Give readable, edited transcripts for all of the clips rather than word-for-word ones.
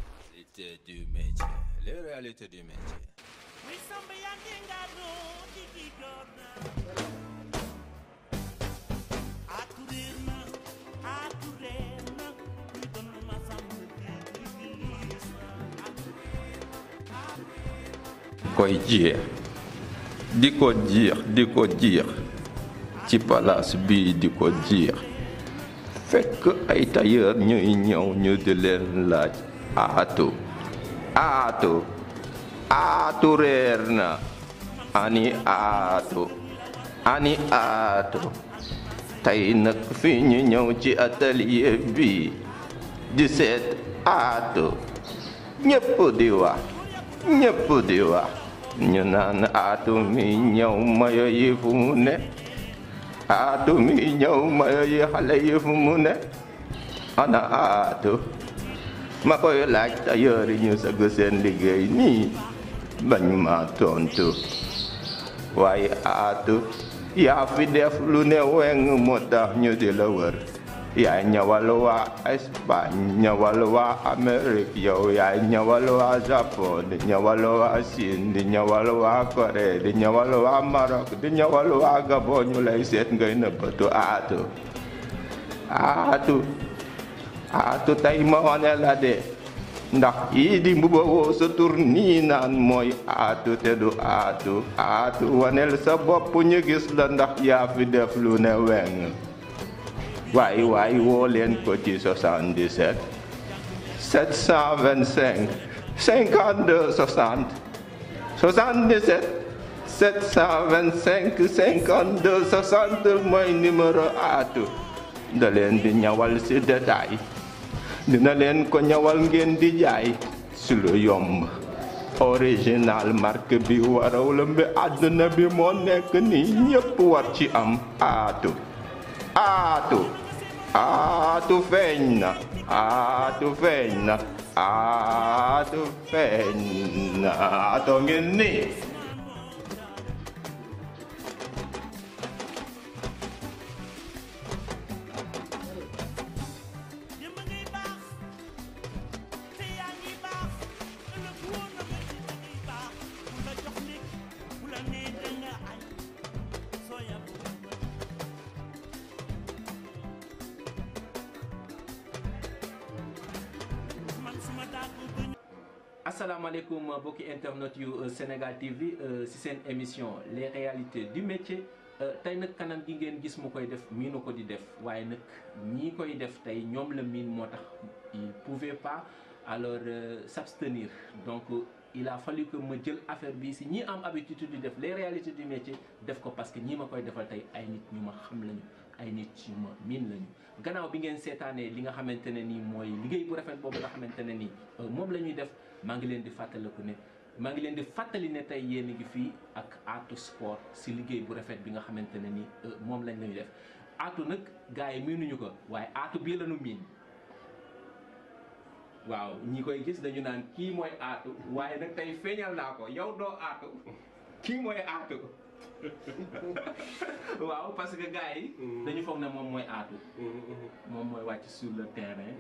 réalité du métier. Les réalités du métier. Koy jeex di ko jeex ci palaas bii di ko jeex fekk ay tailleur ñuy ñëw ñu di leen laaj aatu reer na ani aatu tey nag fi ñu ñëw ci atelier bi di seet aatu ñépp di wax ñu naan aatu mi ñëw mayo yi fu mu ne aatu mi ñëw mayo yi xale yi fu mu ne ana aatu ma koy laaj tailleur yi ñu sëgg seen liggéey nii bañ ma tontu waaye aatu yaa fi def lu ne weng moo tax ñu di la wër yaay ñawal waa Espagne ñawal waa Amérique yow yaay ñawal waa Japon di ñawal waa Chine di ñawal waa Corée di ñawal waa Maroc di ñawal waa Gabon ñu lay seet ngay nëbbatu aatu tey ma wane la de ndax yii di mbuba woo sa tur nii naan mooy aatu te du aatu waneel sa bopp ñu gis la ndax yaa fi def lu ne weng waay woo leen ko ci 77 725 52 60 77 725 52 60 mooy numéro aatu da leen di ñawal ci détail dina leen ko ñawal ngeen di jaay ci lu yomb original marque bi waraw la mbi àdduna bi moo nekk ni ñépp war ci am aatu feeñ na aatu ngi nii asalaamaaleykum mbokki internet yu Sénégal TV ci seen émission les réalités du métier tey nag kanam gi ngeen gis mu koy def miinu ko di def waaye nag ñii koy def tey ñoom la miin moo tax il pouvait pas alors s'abstenir donc il a fallu que ma jël affaire bi ci ñi am habitude di def les réalités du métier def ko parce que ñii ma koy defal tey ay nit ñu ma xam lañu ay nit yu ma miin lañu gannaaw bi ngeen seetaanee li nga xamante ne nii mooy liggéey bu rafet boobu nga xamante ne nii moom la ñuy def maa ngi leen di fàttali ne tey yéen a ngi fii ak Aatu Sport si liggéey bu rafet bi nga xamante ne ni moom lañ lañuy def aatu nag gars yi miinuñu ko waaye aatu bii lañu miin waaw ñi koy gis dañu naan kii mooy aatu waaye nag tey feeñal naa ko yow doo aatu kii mooy aatu waaw parce que gars yi dañu foog ne moom mooy aatu moom mooy wàcc sur le terrain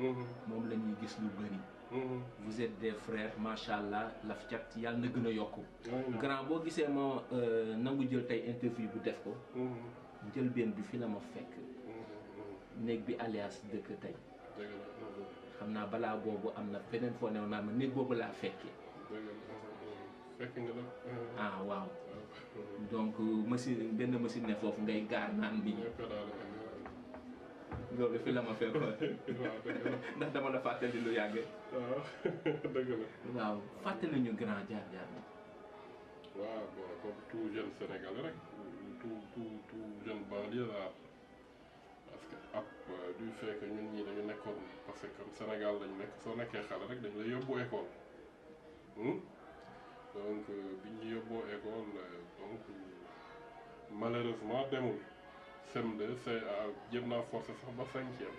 moom la ñuy gis lu bëri vous êtes des frères macha allah laf cat yàlla na gën a yokku grand boo gisee ma nangu jël tey interview bu def ko njëlbeen bi fi la ma fekk néeg bi alias dëkk tey xam naa balaa boobu am na feneen foo new naa ma néeg boobu laa fekkee ah waaw donc benn machine ne foofu ngay gaar naan bi loolu fi la ma fekkoon ndax dama la fàttali lu yàgg. waaw dëgg la. waaw fàttali ñu grand jaar-jaar. waaw bon comme tout jeune sénégalais rek tout jeune banlieusard parce que du fait que ñun ñii dañu nekkoon parce que comme Sénégal lañu nekk soo nekkee xale rek dañu lay yóbbu école donc biñ ñu yóbboo école donc malheureusement demul. CM2 CA jéem naa forcé sax ba 5e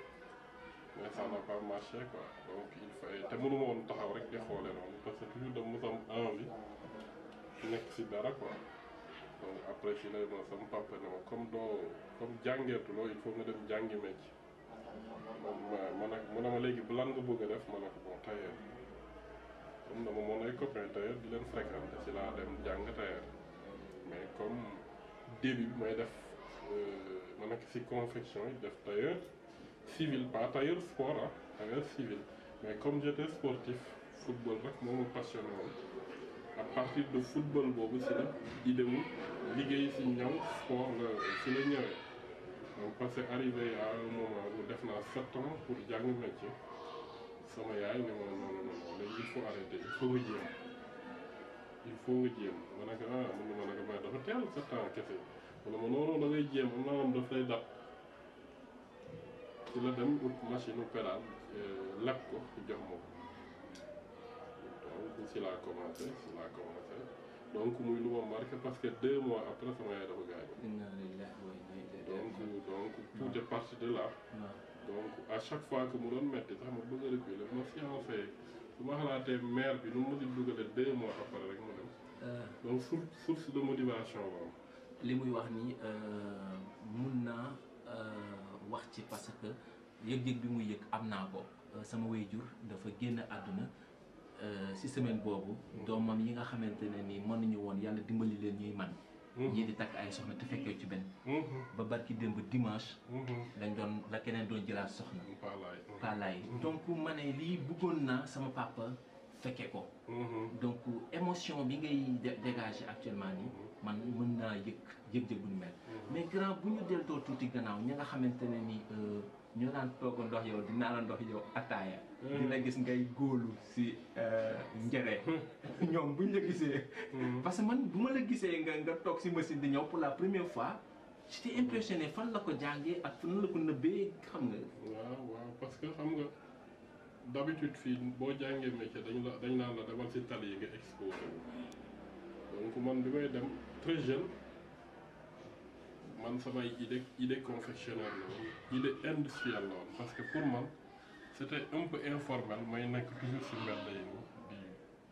mais ça n'a pas marché quoi donc il fallait te mënuma woon taxaw rek di xoole noonu parce que toujours dama mos am envie nekk si dara quoi donc après ci la ma sama papa ne ma comme jàngeetuloo il faut nga dem jàngi métier lan nga bëgg a def ma ne ko bon tailleur comme dama moon ay copain tailleur di leen fréquenté ci laa dem jàng tailleur mais comme début bi may def ma nekk ci confection yi def tailleur civil pas tailleur sport ah tailleur civil mais comme j'étais sportif football rek moo ma passionné woon à partir de football boobu ci la idée wu liggéey ci ñaw sport la ci la ñëwee donc parce que arrivé à un moment où def naa 7 ans pour jàng métier sama yaay ne ma non léegi il faut arrêter il faut nga jéem ma ne ko ma ne ko mais dafa teel 7 ans kese ma ne ma non da ngay jéem am naa am daf lay dab ci la dem ut machine pédale leb ko jox ma ko donc ci laa commencé donc muy lu ma marqué parce que 2 mois après sama yaay dafa gaañu. donc tout est parti de là. donc à chaque fois que mu doon metti sax ma bëgg a reculer ma fiancé su ma xalaatee mère bi nu mu mën a dugalee 2 mois après rek mu dem. donc source de motivation boobu. li muy wax nii mun naa wax ci parce que yëg-yëg bi muy yëg am naa ko sama waajur dafa génn àdduna ci semaine boobu. doomam yi nga xamante ne ni mënuñu woon yàlla dimbali leen ñuy man ñii di takk ay soxna te fekkee ci benn. ba barki démb dimanche. la keneen doon jëlaat soxna. paalaay donc ma ne lii bëggoon naa sama papa fekke ko. donc émotion bi ngay dégager actuellement nii man mën naa yëg bu ñu mel. mais grand bu ñu deltoo tuuti gannaaw ñi nga xamante ne ni ñoo daan toog ndox yow di naan ndox yow ataaya. dina gis ngay góolu si njëre ñoom buñ la gisee. parce que man bu ma la gisee nga toog si machine di ñëw pour la première fois j'étais impressionné fan la ko jàngee ak fan la ko nëbbee xam nga. waaw parce que xam nga d'habitude fii boo jàngee métier dañ naan la demal si tali yi nga exposé donc man bi may dem très jeune man samay idée confectionneur la woon idée industrielle la woon parce que pour man c'était un peu informel may nekk toujours si mbedd yi di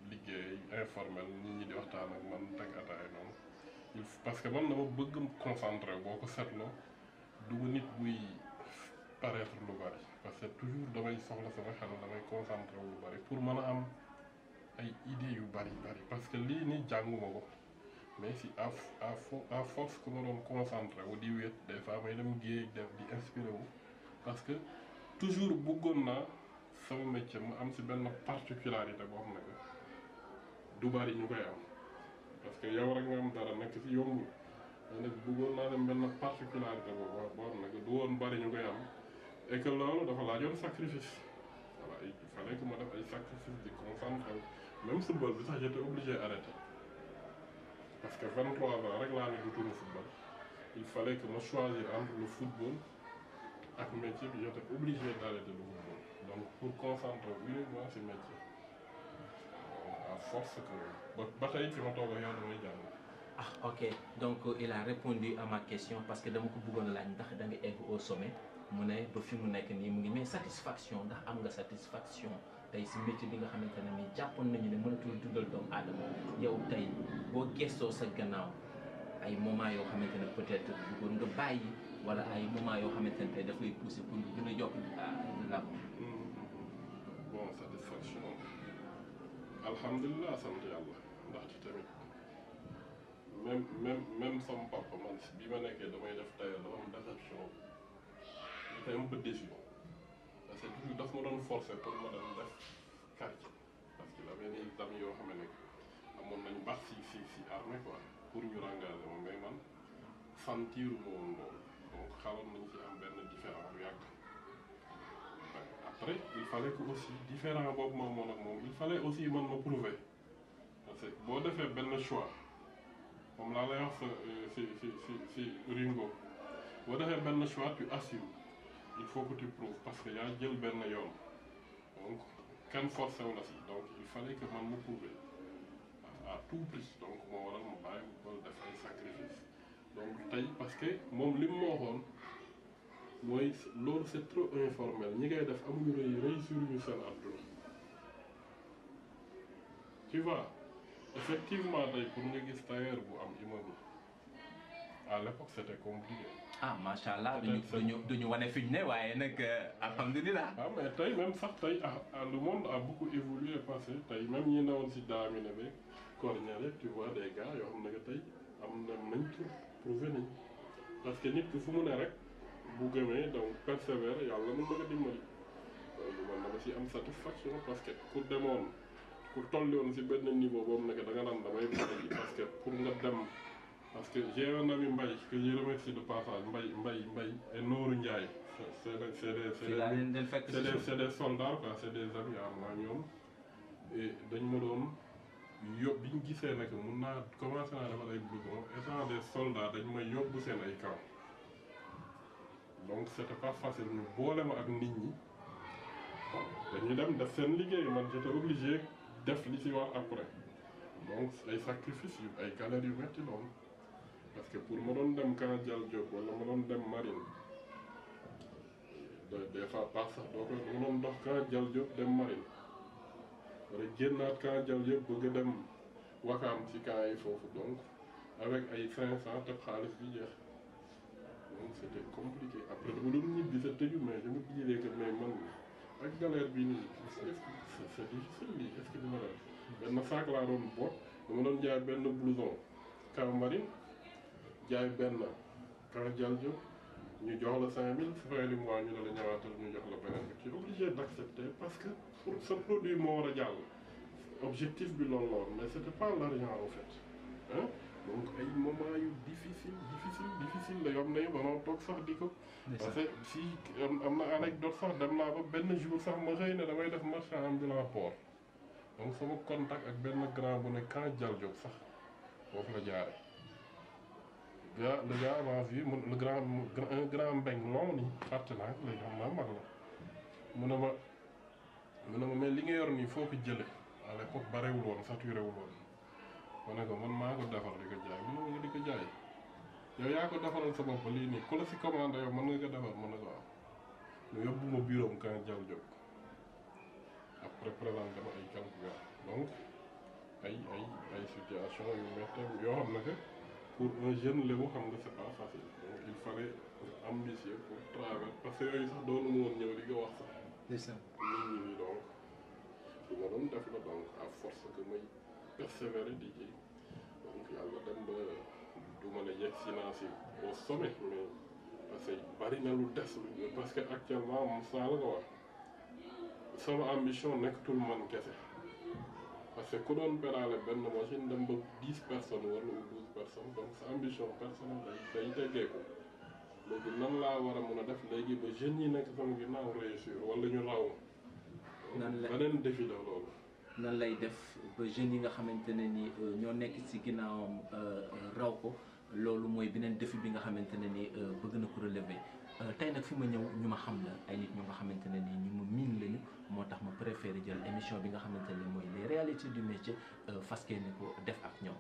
liggéey informel nit ñi di waxtaan ak man teg ataay noonu parce que man dama bëgg concentré boo ko seetloo dugg nit buy paraître lu bari parce que toujours damay soxla sama xel damay concentré wu lu bari pour mën a am ay idées yu bari parce que lii nii jànguma ko mais si à force que ma doon concentré wu di wéet des fois may dem géej def di inspiré wu parce que toujours bëggoon naa sama métier mu am si benn particularité boo xam ne que du bari ñu koy am parce que yow rek nga am dara nekk si yombul mais nag bëggoon naa dem benn particularité boobu boo xam ne que du woon bari ñu koy am et que loolu dafa laajoon sacrifice voilà il fallait que ma def ay sacrifice di concentré même football bi sax j'étais obligé arrêter parce que 23 ans rek laa ne du tourner football il fallait que ma choisir entre le football ak métier bi j'étais obligé d'arrêter le football donc pour concentrer uniquement si métier à force que ba tey fi ma toog ak yow damay jàng. ah ok donc il a répondu à ma question parce que dama ko bëggoon laaj ndax da nga egg au sommet mu ne ba fi mu nekk nii mu ngi mais satisfaction ndax am nga satisfaction tey si métier bi nga xamante ne nii jàppoon nañu ne mënatul dundal doomu aadama yow tey boo gestoo sa gannaaw ay moments yoo xamante ne peut-être bëggoon nga bàyyi wala ay moments yoo xamante ne tey daf lay pousser pour nga gën a yokk la bon satisfaction alhamdulilah sant yàlla ndaxte tamit même sama papa man bi ma nekkee damay def tailleur dama am déception j'étais un peu déçu parce que toujours daf ma doon forcer pour ma dem def quartier parce que avait des amis yoo xam ne amoon nañ baax si armée quoi pour ñu rengager ma mais man sentir moom loolu donc xawoon nañ ci am benn différent bu yàgg après il fallait que aussi différent boobu ma amoon ak moom il fallait aussi man ma prouver parce que boo defee benn choix moom laa lay wax si Ringo boo defee benn choix tu assumes il faut que tu prouves parce que yaa jël benn yoon donc kenn forcé wu la si donc il fallait que man ma prouver à tout prix donc moo waral ma bàyyi ba def ay sacrifice donc tey parce que moom li mu ma waxoon mooy loolu c'est trop informel ñi ngay def amuñu réussir ñu seen àdduna tu vois effectivement tey pour nga gis tailleur bu am immeuble à l'époque c'était compliqué. ah macha allah Peut-être duñu wane fi ñu ne waaye nag alhamdulilah. Ah mais tey même sax tey le monde a beaucoup évolué passé tey même ñi newoon si daamine bi cornière rek tu vois des gars yoo xam ne que tey am nañ tur prouvé nañ parce que nit ki fu mu ne rek bu gëmee donc persévère yàlla mën na ko dimbali loolu man dama si am satisfaction parce que ku demoon ku tolli woon si benn niveau boobu nekk da nga naan damay bàyyi parce que pour nga dem parce que j'ai un ami Mbaye que je remercie de passage Mbaye et Nourou Ndiaye c'est des soldats quoi c'est des amis am naa ñoom et dañ ma doon yóbbu bi ñu gisee nag mun naa commencé naa defar ay blouson étant des soldats dañ may yóbbu seen ay camp donc c'était pas facile ñu boole ma ak nit ñi dañuy dem def seen liggéey man j'étais obligé def li si wax après donc ay sacrifices yu ay galères yu metti loolu parce que pour ma doon dem camp Dial Diop wala ma doon dem marine des fois pas sax doo ko ma doon dox camp Dial Diop dem marine wala génnaat camp Dial Diop bëgg a dem Wakaam si camp yi foofu donc avec ay 500 te xaalis bi jeex donc c'était compliqué après dama doon ñibbi sa tëju mais je me disais que mais man ak galère bi nii c'est difficile lii est-ce que dina def benn sac laa doon boot dama doon jaay benn blouson camp marine jaay benn camp Dial Diop ñu jox la 5000 fin du mois ñu ne la ñëwaatal ñu jox la beneen bi tu es obligé d'accepter parce que pour sa produit moo war a jàll objectif bi loolu la woon mais c'était pas l'argent en fait hein donc ay moment yu difficile la yom nañu ba noo toog sax di ko parce que si am na anecdote sax dem naa ba benn jour sax ma xëy ne damay def marchand ambulant port donc sama contact ak benn grand bu ne camp Dial Diop sax foofu la jaare le gars m'a vu le grand mbeng long ni fàtte naa léegi xam naa mag la mu ne ma mais li nga yor nii foo ko jële à l'époque barewul woon saturé wul woon ma ne ko man maa ko defar di ko jaay mu ne ma nga di ko jaay yow yaa ko defaral sa bopp lii nii ku la si commandé yow mën nga ko defar mën na ko waaw mu yóbbu ma bureau am camp Dial Diop après présenté ma ay quelques gars donc ay situation yu métti yoo xam ne que pour un jeune lébu xam nga c'est pas facile donc il fallait ambitieux pour travailler parce que yooyu sax doonu ma woon ñëw di ko wax sax nit ñi donc lu ma doon def la donc à force que may persévérer di ji donc yàlla dem ba du ma ne yegg si naa si au sommet mais parce que bari na lu des parce que actuellement moom saa la ko wax sama ambition nekkatul man kese parce que ku doon pédale benn machine dem ba 10 personnes wala 12 personnes donc sa ambition personnelle day teggeeku léegi nan laa war a mën a def léegi ba jeunes yi nekk sama ginnaaw réussir wala ñu raw beneen défi la loolu nan lay def ba jeunes yi nga xamante ne ni ñoo nekk ci ginnaawam raw ko loolu mooy beneen défi bi nga xamante ne ni bëgg na ko relever tey nag fi ma ñëw ñu ma xam la ay nit ñu nga xamante ne ni ñu ma miin lañu moo tax ma préféré jël émission bi nga xamante ne mooy les réalités du métier fas yéene ko def ak ñoom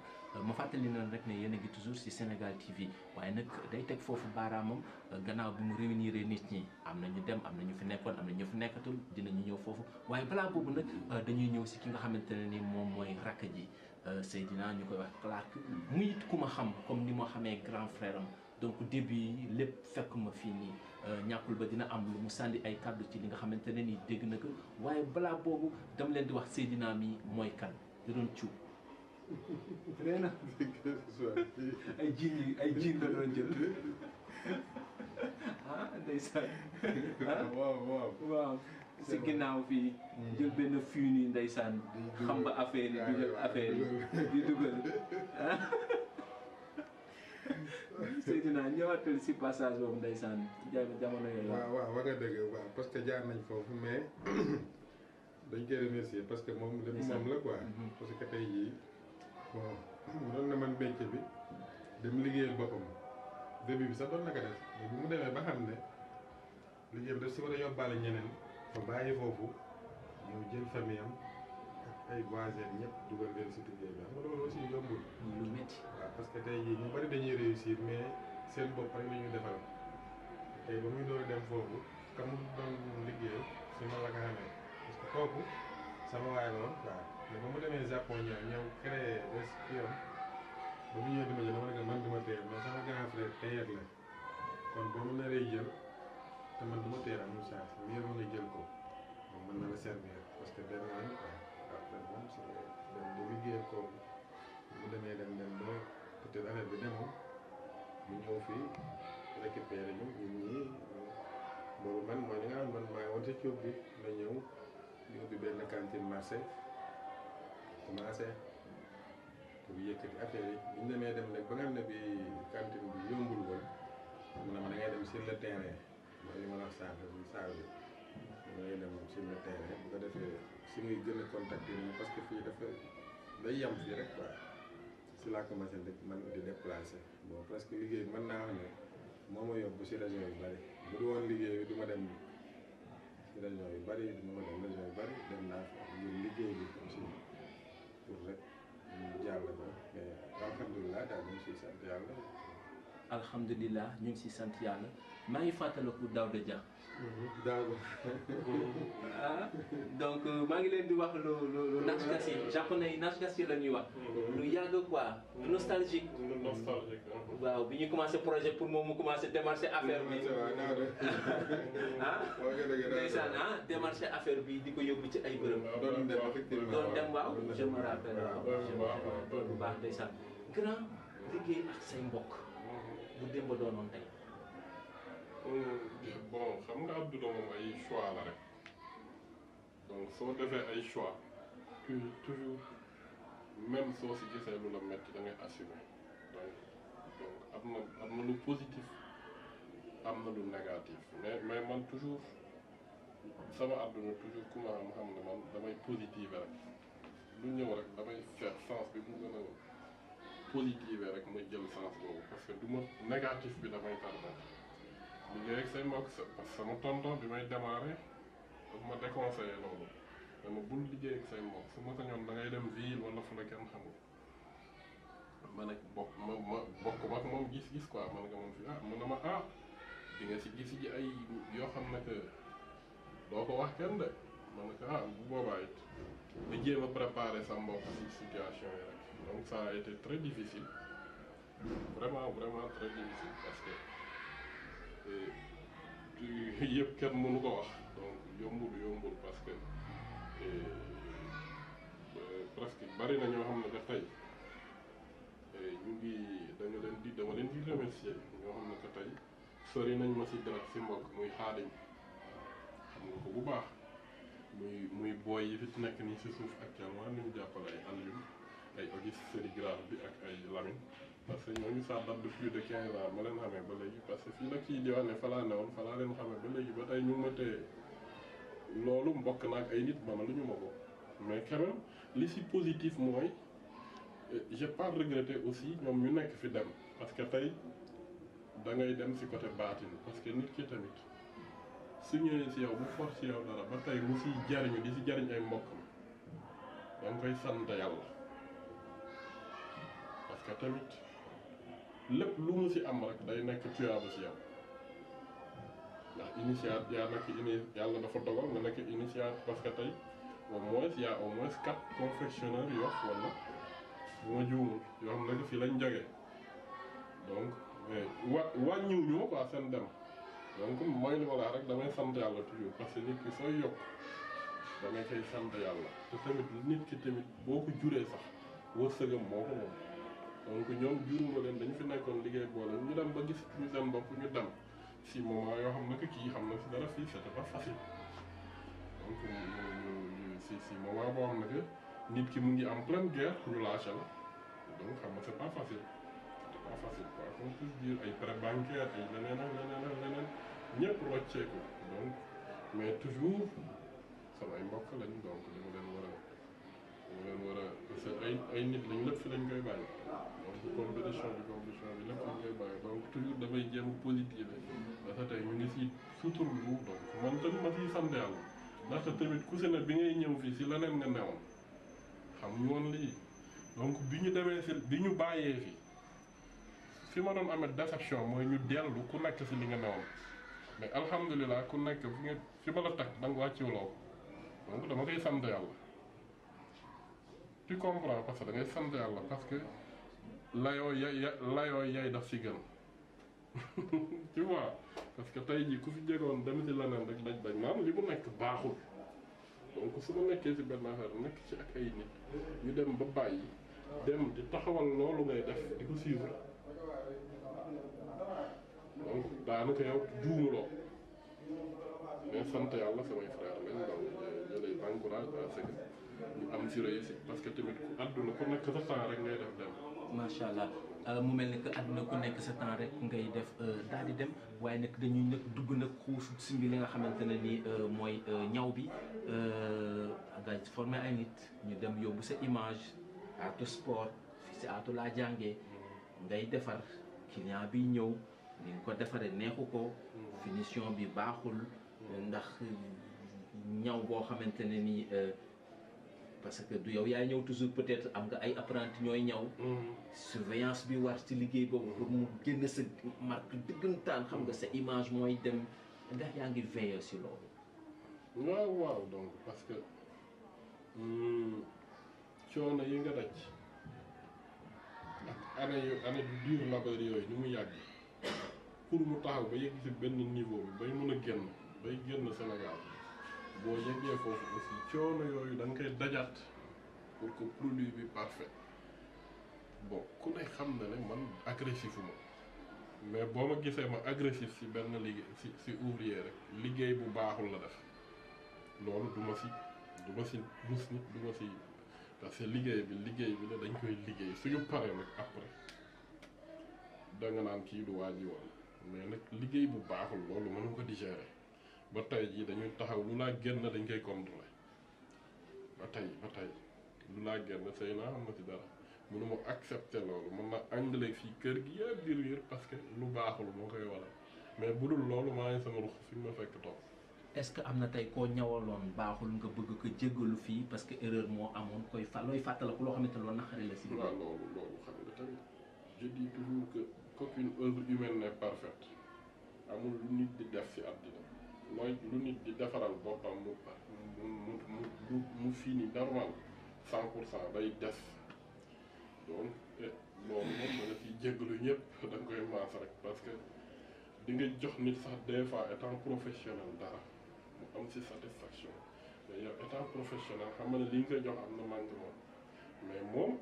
ma fàttali na rek ne yéen a ngi toujours ci Sénégal TV waaye nag day teg foofu baaraamam gannaaw bi mu réunir nit ñi am na ñu dem am na ñu fi nekkoon am na ñu fi nekkatul dinañu ñëw foofu waaye balaa boobu nag dañuy ñëw ci ki nga xamante ne ni moom mooy rakk ji Seydina ñu koy wax Clark muy it ku ma xam comme ni ma xamee grand frère am donc début yi lépp fekk ma fii nii ñàkkul ba dina am lu mu sànni ay kàddu ci li nga xamante ne nii dégg na ko waaye balaa boobu dama leen di wax Seydina mi mooy kan di doon cuub ree na ay jiin la doon jël ah ndeysaan waaw si ginnaaw fii jël benn fii nii ndeysaan xam ba affaire yi dugal affaire yi di dugal Seydina ñëwaatal si passage boobu ndeysaan jamono yooyu. waaw wax nga dëgg waaw parce que jaar nañ foofu mais dañ koy remercier parce que moom lépp moom la quoi. parce que tey jii bon doon na man bécc bi dem liggéeyal boppam début bi sax doon na ko def mais bu mu demee ba xam ne liggéey bi daf si war a yóbbaale ñeneen fa bàyyi foofu ñëw jël famille am ak ay voisins ñëpp dugal leen si liggéey bi xam nga loolu aussi yombul. lu métti. waaw parce que tey jii ñu bari dañuy réussir mais seen bopp rek la ñuy defal tey ba muy door a dem foofu ka mu doon liggéey si ma la ko xamee parce que kooku sama waay la woon waaw mais ba mu demee Japon ñëw créé restaurant ba mu ñëwee di ma jël dama ne ko man du ma téye mais sama grand frère tailleur la kon boo ma naree jël te man du ma téye amul chance mieux vaut nga jël ko moom mën na la servir parce que dem nañ quoi après moom si dem di liggéey ko bu demee dem ba peut-être affaire bi demoon ñu ñëw fii récupérer ñu ñun ñii boobu man mooy li nga xam man maa ngi woon si cuub bi la ñëw ñu ubbi benn cantine marché commencé pour yëkkati affaire yi bu ñu demee dem nag ba nga xam ne bi cantine bi yombul woon mu ne ma da ngay dem sur le terrain mooy li ma la wax sànq bi saa bi da ngay dem sur le terrain bu ko defee si muy gën a contacter ñu parce que fii dafa day yem fii rek quoi si laa commencé rek man di déplacer bon presque liggéey bi mën naa wax ne moo ma yóbbu si région yu bari bu du woon liggéey bi du ma dem si région yu bari du ma dem région yu bari dem naa fa ngir liggéey bi aussi pour rek ñu jàll ba mais alhamdulilah daal ñu ngi siy sant yàlla. alhamdulilah ñu ngi si sant yàlla maa ngi fàttaliku Daouda Dia. Daouda. ah donc maa ngi leen di wax lu nashkasi japonais yi nashkasi la ñuy wax. lu yàgg quoi nostalgique. nostalgique. waaw bi ñu commencé projet pour moom mu commencé démarcher affaire bi. ah ndeysaan ah démarcher affaire bi di ko yóbbu ci ay bërëb. doon dem effectivement doon dem waaw je me rappelle waaw bu baax ndeysaan grand liggéey ak say mbokk. bu démb doonoon tey. bon xam nga àdduna moom ay choix la rek donc soo defee ay choix toujours même soo si gisee lu la metti da ngay assumer donc am na lu positif am na lu négatif mais man toujours sama àdduna toujours ku ma xam ne man damay positive rek lu ñëw rek damay faire sens bi mu gën a positive rek ma jël sens boobu parce que du ma négatif bi damay tardé liggéey ak say mbokk parce que sama tonton bi may démarré daf ma déconseillé loolu dama bul liggéey ak say mbokk su ma sañoon da ngay dem ville wala fu la kenn xamul ma ne bokk ak moom gis-gis quoi man nga moom fi ah mun na ma ah di nga si gis ji ay yoo xam ne que doo ko wax kenn de ma ne ko ah bu boobaa it di jéem a préparer sa mbokk si situation yi rek donc ça a été très difficile vraiment très difficile parce que yëpp kenn mënu ko wax donc yombul parce que presque bari na ñoo xam ne que tey ñu ngi dama leen di remercier ñoo xam ne que tey sori nañ ma si dara si mbokk muy Xaadim xam nga ko bu baax muy booy yi fi nekk nii si suuf actuellement ni ñu jàppale ay Alioune ay Auguste sérigraphe bi ak ay Lamine parce que ñooñu ça date de plus de 15 ans ma leen xamee ba léegi parce que fii nag kii di wax ne fa laa newoon fa laa leen xamee ba léegi ba tey ñu ma téye loolu mbokk na ak ay nit ma lu ñu ma ko mais quand même li si positif mooy j'ai pas regretté aussi ñoom ñu nekk fi dem parce que tey da ngay dem si côté baatin parce que nit ki tamit su ñëwee si yow bu for si yow dara ba tey mu siy jariñu di si jariñ ay mbokkam da nga koy sant yàlla parce que tamit lépp lu mu si am rek day nekk tuyaaba si yow ndax initiative yàlla dafa dogal nga nekk initiative parce que tey au moins y a au moins 4 confectionneurs yoo wala bu ma juumul yoo xam ne fii lañ jógee donc wàññiwuñu quoi seen dem donc mooy li ma la rek damay sant yàlla toujours parce que nit ki sooy yokk da ngay koy sant yàlla te tamit nit ki tamit boo ko juree sax wërsëgam moo ko moom donc ñoom juruma leen dañu fi nekkoon liggéey boole ñu dem ba gis ñu seen bopp ñu dem si moment yoo xam ne que kii xam na si dara fii c'était pas facile donc si moment boo xam ne que nit ki mu ngi en pleine guerre ñu lâché la donc xam nga c'est pas facile pas facile quoi comme pour dire ay prêt bancaire ay leneen ak leneen ñëpp rocceeku donc mais toujours sama ay mbokk lañ donc dama leen war a parce que ay nit lañ lépp fi lañ koy bàyyi donc compétition bi lépp lañ koy bàyyi donc toujours damay jéem positive parce que tey ñu ngi si suturlu donc man tamit ma siy sant yàlla ndaxte tamit ku si ne bi ngay ñëw fii si leneen nga newoon xam ñu woon lii donc bi ñu demee si bi ñu bàyyee fi ma doon amee déception mooy ñu dellu ku nekk si li nga newoon mais alhamdulilah ku nekk fi ma la teg da nga wàcciwuloo donc dama koy sant yàlla tu comprends parce que da ngay sant yàlla parce que layoo yay daf si gën tu vois parce que tey jii ku fi jegoon dem ci leneen rek dañ naan li mu nekk baaxul donc su ma nekkee ci benn affaire nekk ci ak ay nit ñu dem ba bàyyi dem di taxawal loolu ngay def di ko suivre donc daanaka yow juumuloo mais sant yàlla samay frère lañ donc je les encourage à ce que ñu am ci réussite parce que tamit ku àdduna ku nekk sa temps rek ngay def dem. macha allah mu mel ni que àdduna ku nekk sa temps rek ngay def daal di dem waaye nag dañuy nag dugg nag xuus si li nga xamante ne ni mooy ñaw bi nga formé ay nit ñu dem yóbbu sa image Atou Sport si Atou laa jàngee ngay defar client bi ñëw ni nga ko defaree neexu ko finition bi baaxul ndax ñaw boo xamante ne ni parce que du yow yaay ñëw toujours peut-être am nga ay apprenti ñooy ñaw surveillance bi war ci liggéey boobu pour mu génn sa marque dëggantaan xam nga sa image mooy dem ndax yaa ngi veiller si loolu. waaw donc parce que coono yi nga daj ak année du dur labeur yooyu ni mu yàgg pour mu taxaw ba yegg ci benn niveau bi bay mën a génn Sénégal boo yeggee foofu aussi coono yooyu da nga koy dajaat pour que produit bi parfait bon ku ne xam na ne man agressif ma mais boo ma gisee ma agressif ci benn liggéey ci ouvrier rek liggéey bu baaxul la def loolu du ma ci rus nit du ma ci parce que liggéey bi la dañ koy liggéey suñu paree nag après da nga naan kii du waaji woon mais nag liggéey bu baaxul loolu mënu ko digérer ba tey jii dañuy taxaw lu laa génn dañ koy contrôler ba tey lu laa génn sëy naa xam na ci dara mënuma accepter loolu mën na anglais fii kër gi yëpp di riir parce que lu baaxul moo koy waral mais bu dul loolu maa ngi sama rux fi ma fekk toog. est-ce que am na tey koo ñawaloon baaxul nga bëgg ko jéggalu fii parce que erreur moo amoon looy fàttaliku loo xamante ne loolu naqari la si. waaw loolu xam nga tamit je dis toujours que qu'aucune œuvre humaine n'est parfaite amul lu nit di def ci àddina mooy lu nit di defaral boppam mu fini normal 100% day def donc loolu moom da nga ciy jéggalu ñëpp da nga koy maas rek parce que di nga jox nit sax des fois étant professionnel dara mu am ci satisfaction mais yow étant professionnel xam nga ne li nga koy jox am na manquement mais moom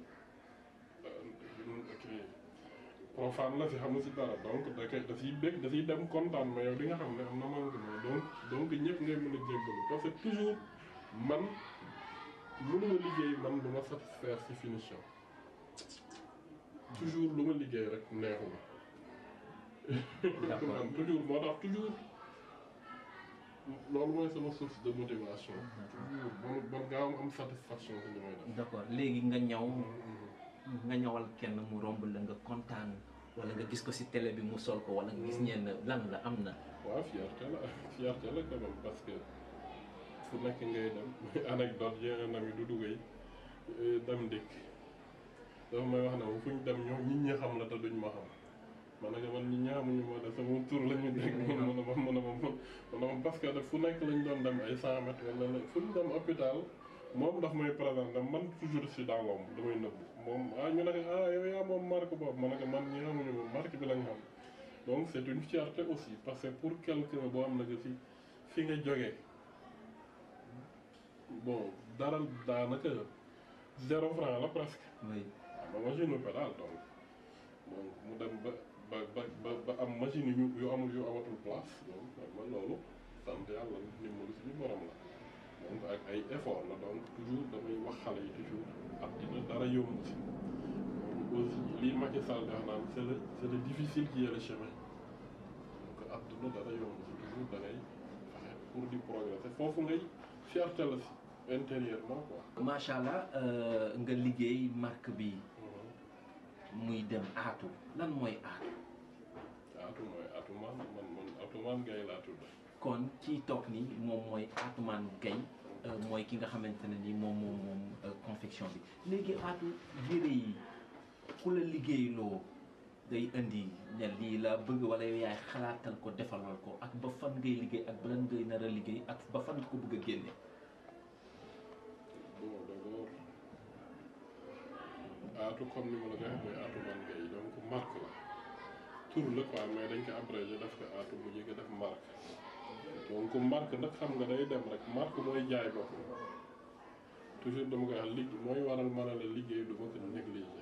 profane la si xamul si dara donc da siy bég da siy dem kontaan mais yow di nga xam ne am na manquement donc ñëpp ngay mën a jéggalu parce que toujours man mënuma liggéey man du ma satisfaire si finition toujours lu ma liggéey rek neexuma man toujours moo tax toujours loolu mooy sama source de motivation toujours bon gaaw am satisfaction si li may def. d'accord léegi nga ñaw nga ñawal kenn mu romb la nga kontaan wala nga gis ko ci télé bi mu sol ko wala nga gis ñenn lan la am na. waaw fierté la quand même parce que fu nekk ngay dem anecdote yeneen am yi du duggee dem dikk dafa may wax ne fu ñu dem ñoom nit ñi xam la te duñ ma xam man nag man nit ñi xamuñu ma de sama tur la ñu dégg mën a parce que fu nekk lañ doon dem ay 100 mètres wala fu ñu dem hôpital. moom daf may présenté man toujours si dans l'ombre damay nëbb moom ñu ne yow yaa moom marque boobu ma ne ko man ñi xamuñu moom marque bi lañ xam donc c'est une fierté aussi parce que pour quelqu'un boo am na que fi nga jógee bon dara daanaka 0 franc la presque. oui am na machine pédale donc mu dem ba am machine yu amatul place donc man loolu sant yàlla ndimbalu suñu borom la. donc ak ay effort la donc toujours damay wax xale yi toujours àddina dara yomb si donc aussi lii Macky Sall di wax naan c'est le difficile qui est le chemin donc àddina dara yomb si toujours da ngay fexe pour di progresser foofu ngay fierté la si intérieurement quoi. macha allah nga liggéey marque bi muy dem Atou lan mooy Atou. Atou mooy Atoumane man Atoumane Gaye laa tudd. kon kii toog nii moom mooy Atoumane Gaye mooy ki nga xamante ne ni moom confection bi léegi Atou yére yi ku la liggéeyloo day indi ne lii la bëgg wala yow yaay xalaatal ko defalal ko ak ba fan ngay liggéey ak balan ngay nar a liggéey ak ba fan nga ko bëgg a génne. bon d'abord aatu comme ni ma la ko waxee mooy aatu man ngay donc marque la tur la quoi mais dañ ko abrégé def ko aatu mu jege def marque donc marque nag xam nga day dem rek marque mooy jaay bopp toujours dama koy wax liggéey mooy waral mën a la liggéey du ma ko négligé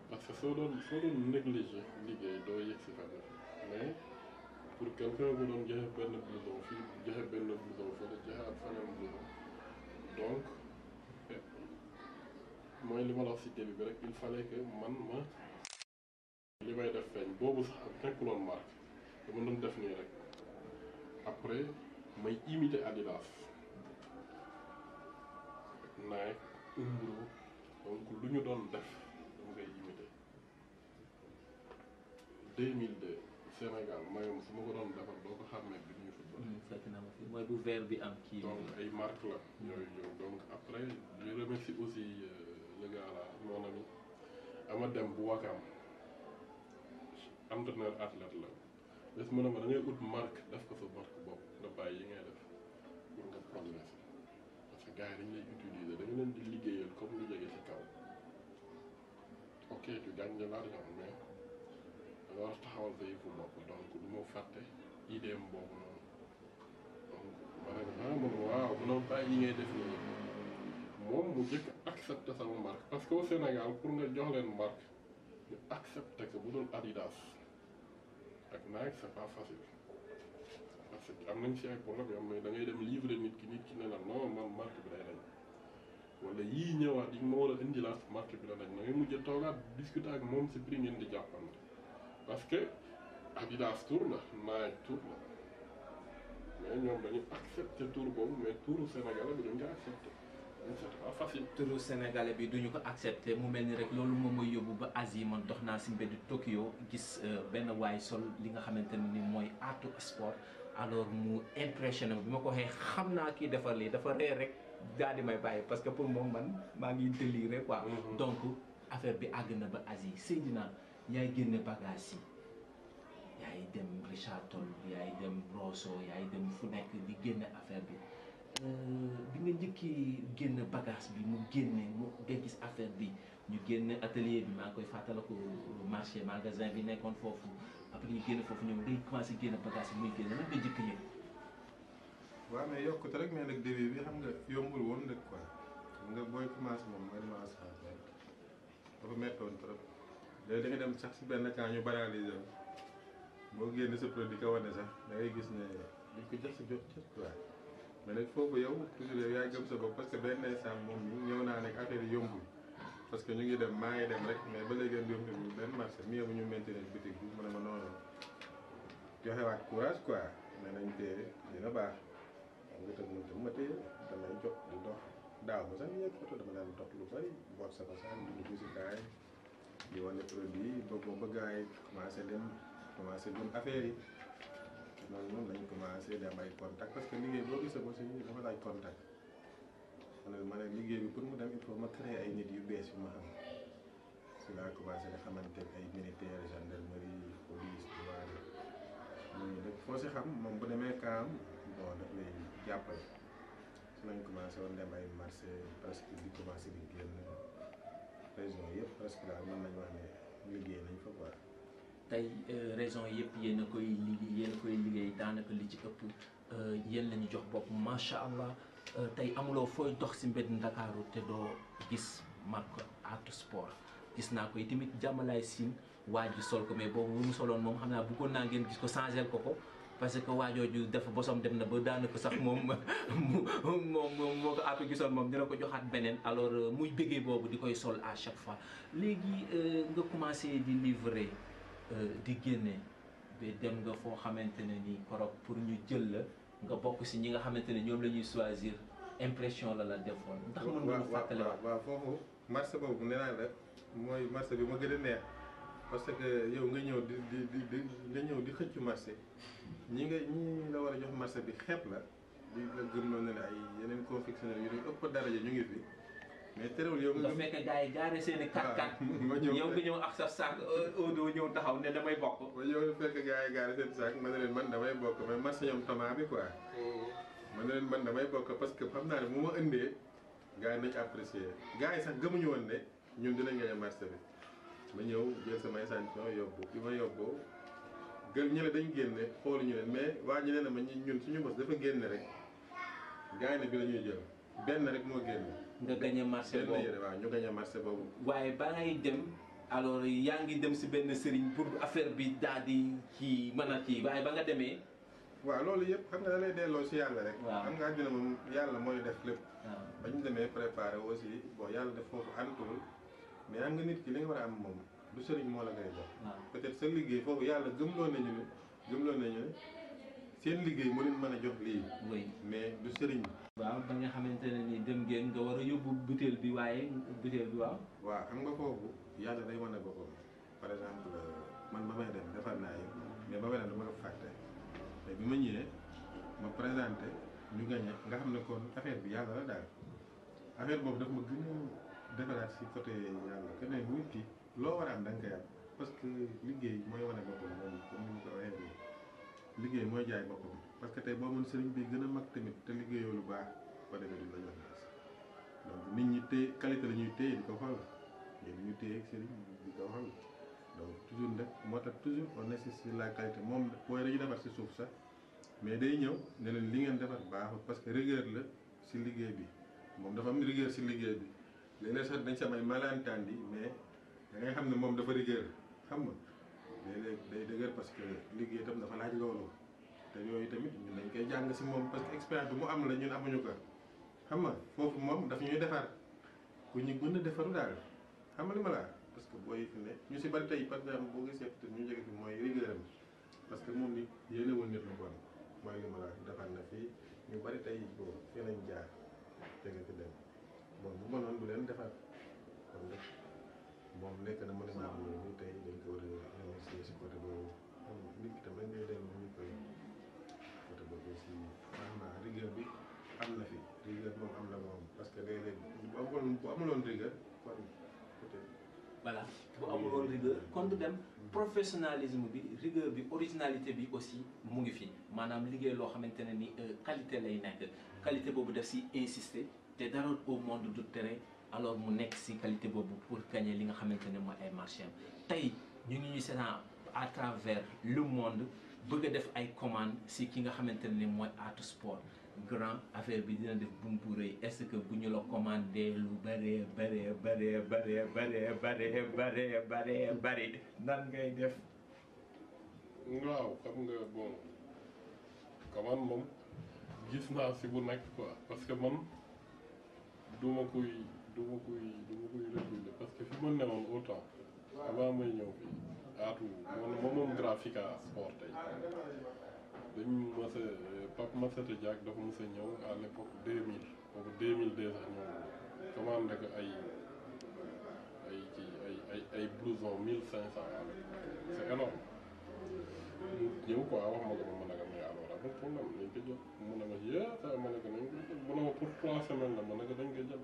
parce que soo doon négligé liggéey doo yëg si fenn mais pour quelqu'un bu doon joxe benn blouson fii joxe benn blouson fële joxe ak feneen blouson donc mooy li ma la wax si début bi rek il fallait que man ma li may def feeñ boobu sax nekkuloon marque dama doon def nii rek après may imiter Adidas Nike Umbro donc lu ñu doon def dama koy imiter 2002 Sénégal mayom su ma ko doon defar doo ko xàmmee bi ñuy football. fekk na ma fi mooy bu vert bi am kii. donc ay marque la yooyu ñëw donc après je remercie aussi le gars là mon ami Ama Dem bu Wakam entraîneur athlète la bés mu ne ma da ngay ut marque def ko sa marque bopp nga bàyyi yi ngay def pour nga progresser parce que gars yi dañu lay utiliser da nga leen di liggéeyal comme lu jege ci kaw ok tu gagnes de l'argent mais da nga war a taxawal sa yëfu bopp donc du ma fàtte idée boobu noonu donc ma ne man waaw munoo bàyyi yi ngay def nii moom mu jëkk accepté sama marque parce que au Sénégal pour nga jox leen marque ñu accepté que bu dul Adidas ak Nike c'est pas facile parce que am nañ si ay problème yoo xam ne da ngay dem livrer nit ki ne la non man marque bi day dañ wala yii ñëwaat yi ma war a indilaat marque bi da dañ da ngay mujj a toogaat discuter ak moom si prix ngeen di jàppante parce que Adidas tour la Nike tour la mais ñoom dañuy accepté tour boobu mais touru Sénégal bi dañ ko accepté c'est pas facile. turu sénégalais bi duñu ko accepté mu mel ni rek loolu moom mooy yóbbu ba Asie man dox naa si mbeddu Tokyo gis benn waay sol li nga xamante ne ni mooy aatu sport alors mu impressionné bi ma ko waxee xam naa kii defar lii dafa ree rek daal di may bàyyi parce que pour moom man maa ngi déliré quoi. donc affaire bi àgg na ba Asie Seydina yaay génne bagage yi yaay dem Richard Toll yaay dem Rosso yaay dem fu nekk di génne affaire bi. bi nga njëkkee génn bagage bi mu génne mu nga gis affaire bi ñu génn atelier bi maa ngi koy fàttaliku marché magasin bi nekkoon foofu après ñu génn foofu ñoom ngay commencé génn bagage bi muy génn lan nga njëkk yëpp. waaw mais yokkute rek mais nag début bi xam nga yombul woon nag quoi xam nga booy commencé moom mooy commencé dafa méttoon trop léegi da nga dem sax si benn camp ñu banaliser boo génn sa produit ka wane sax da ngay gis ne duñ ko jox sa jox quoi. mais nag foofu yow toujours yow yaa gëm sa bopp parce que benn instant moom ñëw naa nekk affaire yi yombul parce que ñu ngi dem maa ngi dem rek mais ba léegi yombul benn marché mieux bu ñu maintenir boutique bi mu ne ma noonu joxewaat courage quoi nee nañ téye dina baax xam nga tam moom ma téye damay jot di dox daaw ba sax ñeent photo dama daan dox lu bari boot sa ba sax dugg si kaay di wane produit ba gars yi commencé dem affaire yi. noonu lañ commencé di am ay contact parce que liggéey boo gisee aussi dafa laaj contact ma ne liggéey bi pour mu dem il faut ma créer ay nit yu bees yu ma xam si laa commencé nga xamante ne ay militaire gendarmerie police douane ñooñu nag foo si xam moom bu demee kaam bon daf lay jàppale si lañ commencé woon dem ay marché presque di commencé di génn région yëpp presque daal mën nañu wax ne liggéey nañ fa quoi. tey raison yëpp yéen a koy liggéey daanaka li ci ëpp yéen la ñu jox bopp macha allah tey amuloo fooy dox si mbedd Ndakaaru te doo gis marque Aatu Sport gis naa ko tamit jàmmalaay siin waa ji sol ko mais boobu mu soloon moom xam naa bëggoon naa ngeen gis ko changé ko parce que waajooju dafa bosom dem na ba daanaka sax moom moo ko Aatu gisoon moom dina ko joxaat beneen alors muy bëggee boobu di koy sol à chaque fois léegi nga commencé di livrer. di génne ba dem nga foo xamante ne ni korog pour ñu jël la nga bokk si ñi nga xamante ne ñoom la ñuy choisir impression la defoon. ndax mën nga ñu fàttali waaw foofu marché boobu nee naa la mooy marché bi ma gën a neex parce que yow nga ñëw di xëccu marché ñi la war a jox marché bi xeeb la di la gëm noonu ne ay yeneen confectionnaire yu ëpp daraja ñu ngi fi. mais terewul yow nga fekk gars yi gaare seen i 4x4 yow nga ñëw ak sa sac Odo ñëw taxaw ne damay bokk. ba yow fekk gars yi gaare seen sac ma ne leen man damay bokk mais marché ñoom tomate bi quoi. ma ne leen man damay bokk parce que xam naa ne bu ma indee gars yi nañ apprécier gars yi sax gëmuñu woon ne ñun dinañ gagné marché bi ma ñëw jël sama échantillon yóbbu bi ma yóbboo gël ñu ne dañ génne xooluñu leen mais waa ñu ne na ma ñun suñu bos dafa génne rek gaynde bi la ñuy jël benn rek moo génne. nga gagné marché benn boobu yére waaw ñu gagné marché boobu. waaye ba ngay dem alors yaa ngi dem si benn sëriñ pour affaire bi daal di kii mën a kii waaye ba nga demee. waaw loolu yëpp xam nga da lay delloo si yàlla rek. waaw xam nga àddina moom yàlla mooy def lépp. waaw ba ñu demee préparé aussi bon yàlla def foofu antuwul mais am nga nit ki li nga war a am moom du sëriñ moo la koy jox. waaw peut-être sa liggéey foofu yàlla gëmloo nañu ne seen liggéey moo leen mën a jox lii. oui mais du sëriñ. waaw ba nga xamante ne ni dem ngeen nga war a yóbbu butéel bi waaye butéel bi waaw. waaw xam nga foofu yàlla day wane boppam par exemple man ba may dem defar naa yëpp mais ba may dem dama ko fàtte mais bi ma ñëwee ma présenté ñu gagné nga xam ne kon affaire bi yàlla la daal affaire boobu daf ma gën a defaraat si côté yàlla que ne nit ki loo war a am da nga koy am parce que liggéey mooy wane boppam moom comme ni ma ko waxee nii liggéey mooy jaay boppam parce que tey boo mën sëriñ bi gën a mag tamit te liggéeyoo lu baax ba demee duñ la jox naas donc nit ñi téye qualité la ñuy téye di ko xool mais du ñu téye ak sëriñ di ko xool donc toujours nag moo tax toujours on insiste sur la qualité moom booy dañuy defar si suuf sax mais day ñëw ne leen li ngeen defar baaxul parce que rigueur la si liggéey bi moom dafa am rigueur si liggéey bi léeg-léeg sax dañ samay malentendu mais da ngay xam ne moom dafa rigueur xam nga léeg-léeg day dëgër parce que liggéey itam dafa laaj loolu te yooyu tamit ñun dañ koy jàng si moom parce que expérience bi mu am la ñun amuñu ko xam nga foofu moom daf ñuy defar ku ñu gën a defaru daal xam nga li ma la parce que booy fi ne ñu si bari tey par exemple boo gisee peut-être ñu jege fi mooy rigueur am parce que moom nit yéenewul nit lu bon mooy li ma la defar na fii ñu bari tey bon fii lañ jaar jege fi dem bon bu mënoon du leen defar kon nag moom nekk na mën a am loolu tey dañ ko war a remercier si côté boobu xam nga nit ki tam dañ koy delloo ñu koy côté boobu aussi vraiment rigueur bi am na fi rigueur moom am na moom parce que léeg-léeg bu amuloon rigueur kon peut-être. voilà bu amuloon rigueur kon du dem professionnalisme bi rigueur bi originalité bi aussi mu ngi fi maanaam liggéey loo xamante ne ni qualité lay nekk qualité boobu daf si insister te dara au monde du terrain alors mu nekk si qualité boobu pour gagner li nga xamante ne mooy ay marché am tey ñu ngi ñu seetaan à travers le monde bëgg a def ay commandes si ki nga xamante ne ni mooy Atou Sport grand affaire bi dina def buum bu rëy est-ce que bu ñu la commandé lu bëree bëri nan ngay def. waaw xam nga bon commande moom gis naa si bu nekk quoi parce que man du ma koy réguler parce que fi ma newoon autant avant may ñëw fii Atou moom Graphica Sport tey dañu mës a Pape Massata Diack dafa mës a ñëw à l'époque 2000 boobu 2002 sax ñëw commandé ko ay blouson 1500 c'est énorme ñëw quoi wax ma ko ma ne ko mais alors amul problème nañ ko jël mu ne ma ça ma ne ko nañ ko jël mu ne ma pour 3 semaines la ma ne ko dañ ko jël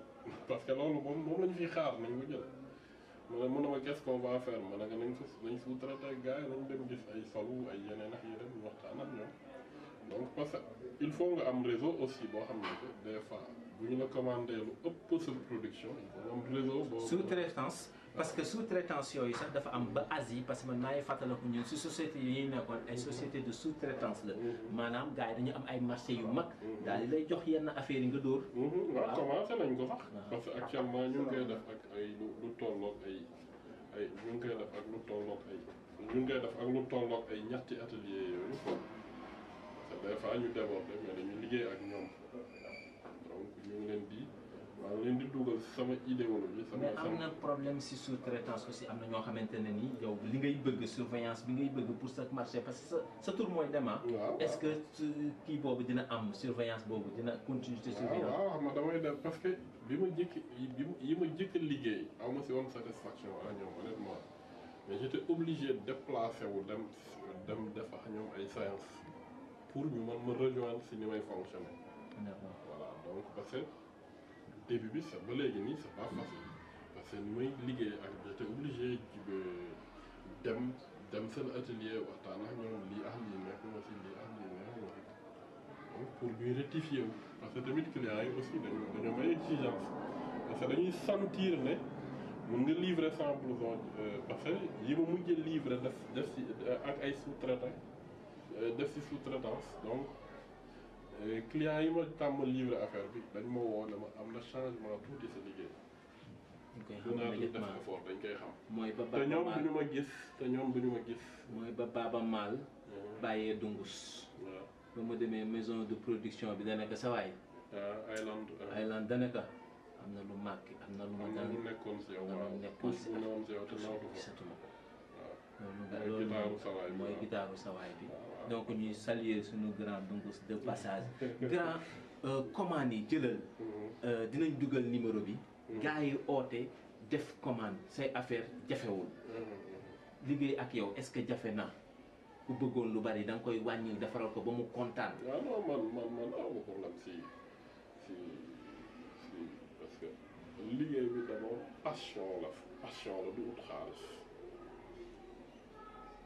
parce que loolu moom lañu fiy xaar nañ ko jël mu ne ma qu'est-ce qu'on va faire ma ne ko nañ sous-traité ak gars yi nañ dem gis ay solu ay yeneen ak yeneen ñu waxtaan ak ñoom donc parce que il faut nga am réseau aussi boo xam ne que des fois bu ñu la commandé lu ëpp sa production il faut nga am réseau boo sous-traitance parce que sous-traitance yooyu sax dafa am ba Asie parce que man maa ngi fàttaliku ñun si société yi nekkoon ay société de sous-traitance la maanaam gars yi dañu am ay marché yu mag daal di lay jox yenn affaires yi nga dóor waaw commencé nañ ko sax parce que actuellement ñu ngi koy def ak ay lu tolloog ay ñu ngi koy def ak lu tolloog ay ñetti atelier yooyu quoi parce que des fois ñu déborder mais dañuy liggéey ak ñoom donc ñu ngi leen di maa ngi leen di dugal sama idéologie mais am na problème si sous-traitance aussi am na ñoo xamante ne ni yow li ngay bëgg surveillance bi ngay bëgg pour sa marché parce que sa tour mooy dema est-ce que kii boobu dina am surveillance boobu dina continuité surveillance waaw xam nga damay def parce que bi ma jëkk liggéey aw ma si woon satisfaction ak ñoom honnêtement mais j'étais obligé de déplacer wu dem def ak ñoom ay séance pour ñu mën ma rejoindre si ni may fonctionner voilà donc parce que début bi sax ba léegi nii c'est pas facile parce que ni may liggéey ak j'étais obligé dem seen atelier waxtaan ak ñoom lii ak lii nekk na si lii ak lii nekk na si donc pour ñuy rectifier wu parce que tamit clients yi aussi dañoo may exigence parce que dañuy sentir ne mun nga livrer sans blouson parce que yi ma mujjee livrer def si ak ay sous-traitant def si sous-traitance donc clients yi ma tàmm livrer affaire bi dañ ma woo ne ma am na changement tuuti sa liggéey. dañ koy xam def effort dañ koy xam. mooy ba te ñoom duñu ma gis mooy ba Baba Maal bàyyee dungus. waaw ba mu demee maison de production bi danaka sa waay. Island danaka am na lu màkk am na lu ma daan lu nekkoon si yow. waaw nekkoon si yow te nawtu ko. gisatuma ko. waaw loolu gitaaru sawaay bi mooy gitaaru sawaay bi. waaw. donc ñuy saluer suñu grand dungus de passage. grand commande yi jëlal. dinañ dugal numéro bi. gars yi oote def commande say affaire jafewul. liggéey ak yow est-ce que jafe na ku bëggoon lu bari da nga koy wàññil defaral ko ba mu kontaan. waaw non man aw ma problème si parce que liggéey bi d'abord passion la du ut xaalis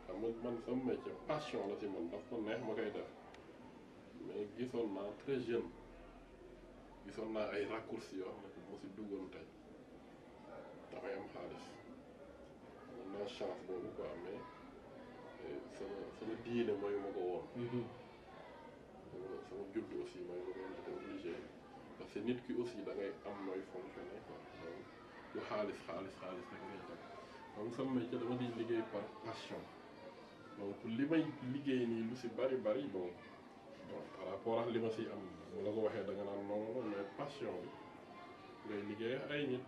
xam nga man sama métier passion la si man daf ko neex ma koy def mais gisoon naa très jeune gisoon naa ay raccourcis yoo xam ne mo si duggoon tey dafay am xaalis am naa chance boobu quoi mais sama diine mooy ma ko woon. sama judd aussi mooy ma ko woon te obligé parce que nit ki aussi da ngay am nooy fonctionner quoi donc lu xaalis rek ngay teg donc sama métier dama di liggéey par passion donc li may liggéey nii lu si bari bon par rapport ak li ma si am bu la ko waxee da nga naan non mais passion bi ngay liggéey ay nit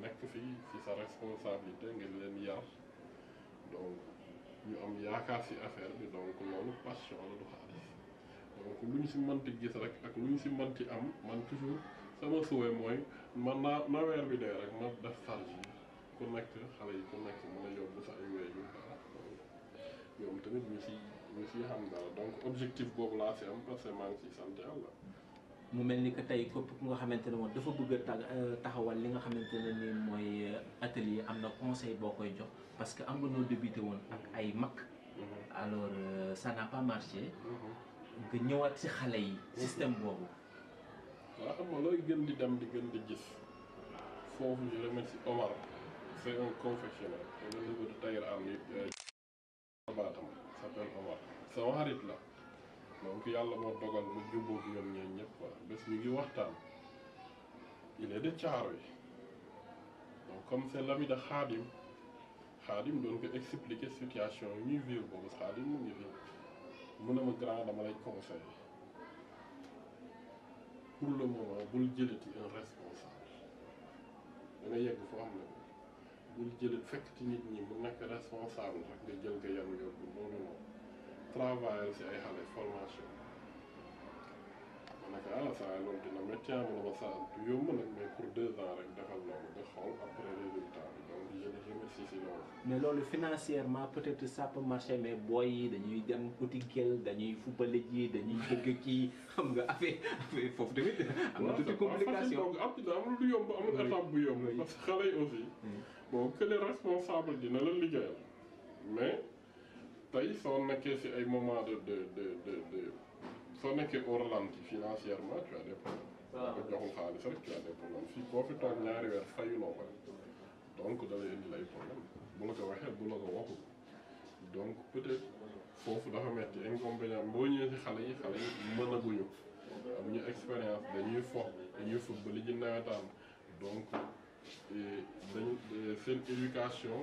nekk fii ci sa responsabilité nga leen yar donc ñu am yaakaar ci affaire bi donc loolu passion la du xaalis donc lu ñu ci mënti gis rek ak lu ñu ci mënti am man toujours sama souhait mooy man na weer bi dee rek ma def charge yi ku nekk xale yi ku nekk mën a yóbbu sa ay wéyju dara ñoom tamit ñu ci xam dara donc objectif boobu laa ci am parce que maa ngi ciy sant Yàlla. mu mel ni que tey képp ku nga xamante ne moom dafa bëgg a taxawal li nga xamante ne ni mooy atelier am na conseil boo koy jox parce que am nga noo débuté woon ak ay mag. alors ça n'a pas marché. nga ñëwaat ci xale yi. système boobu. waaw xam nga looy gën di dem di gën di gis foofu je remercie Omar c'est un confectionneur au niveau de tailleur am yi baatam s'appelle Omar sama xarit la. donc yàlla moo dogal mu jubboog ñoom ñeen ñëpp quoi bés ñu ngi waxtaan il est de Thiaroye donc comme c'est l'ami de Khadim doon ko expliquer situation yi ñuy vivre boobu Khadim mu ngi fi mu ne ma grand dama lay conseiller pour le moment bul jëlati un responsable da nga yegg foo xam ne bul jëlat fekk ci nit ñi mu nekk responsable rek nga jël ko yan yóbbu noonu travail ci ay xale formation ma ne ko saa loolu dina métti mu ne ma saa du yomb nag mais pour 2 ans rek defal loolu nga xool après résultat bi donc je les remercie ci loolu. mais loolu financièrement peut-être ça peut marcher mais booy yi dañuy dem uti gel dañuy fubale ji dañuy bëgg kii xam nga affaire foofu tamit am na tuuti complication. amul lu yomb amul étape bu yomb parce que xale yi aussi bon que les responsables dina la liggéeyal mais. tey soo nekkee ci ay moment de soo nekkee au ralenti financièrement tu as des problèmes. waaw ko joxul xaalis rek tu as des problèmes fii koo fi toog ñaari weer fayuloo ko donc da lay indi lay problème bu la ko waxee bu la ko waxul donc peut-être foofu dafa metti inconvénient boo ñëwee ci xale yi mënaguñu amuñu expérience dañuy football ji nawetaan donc dañu seen éducation.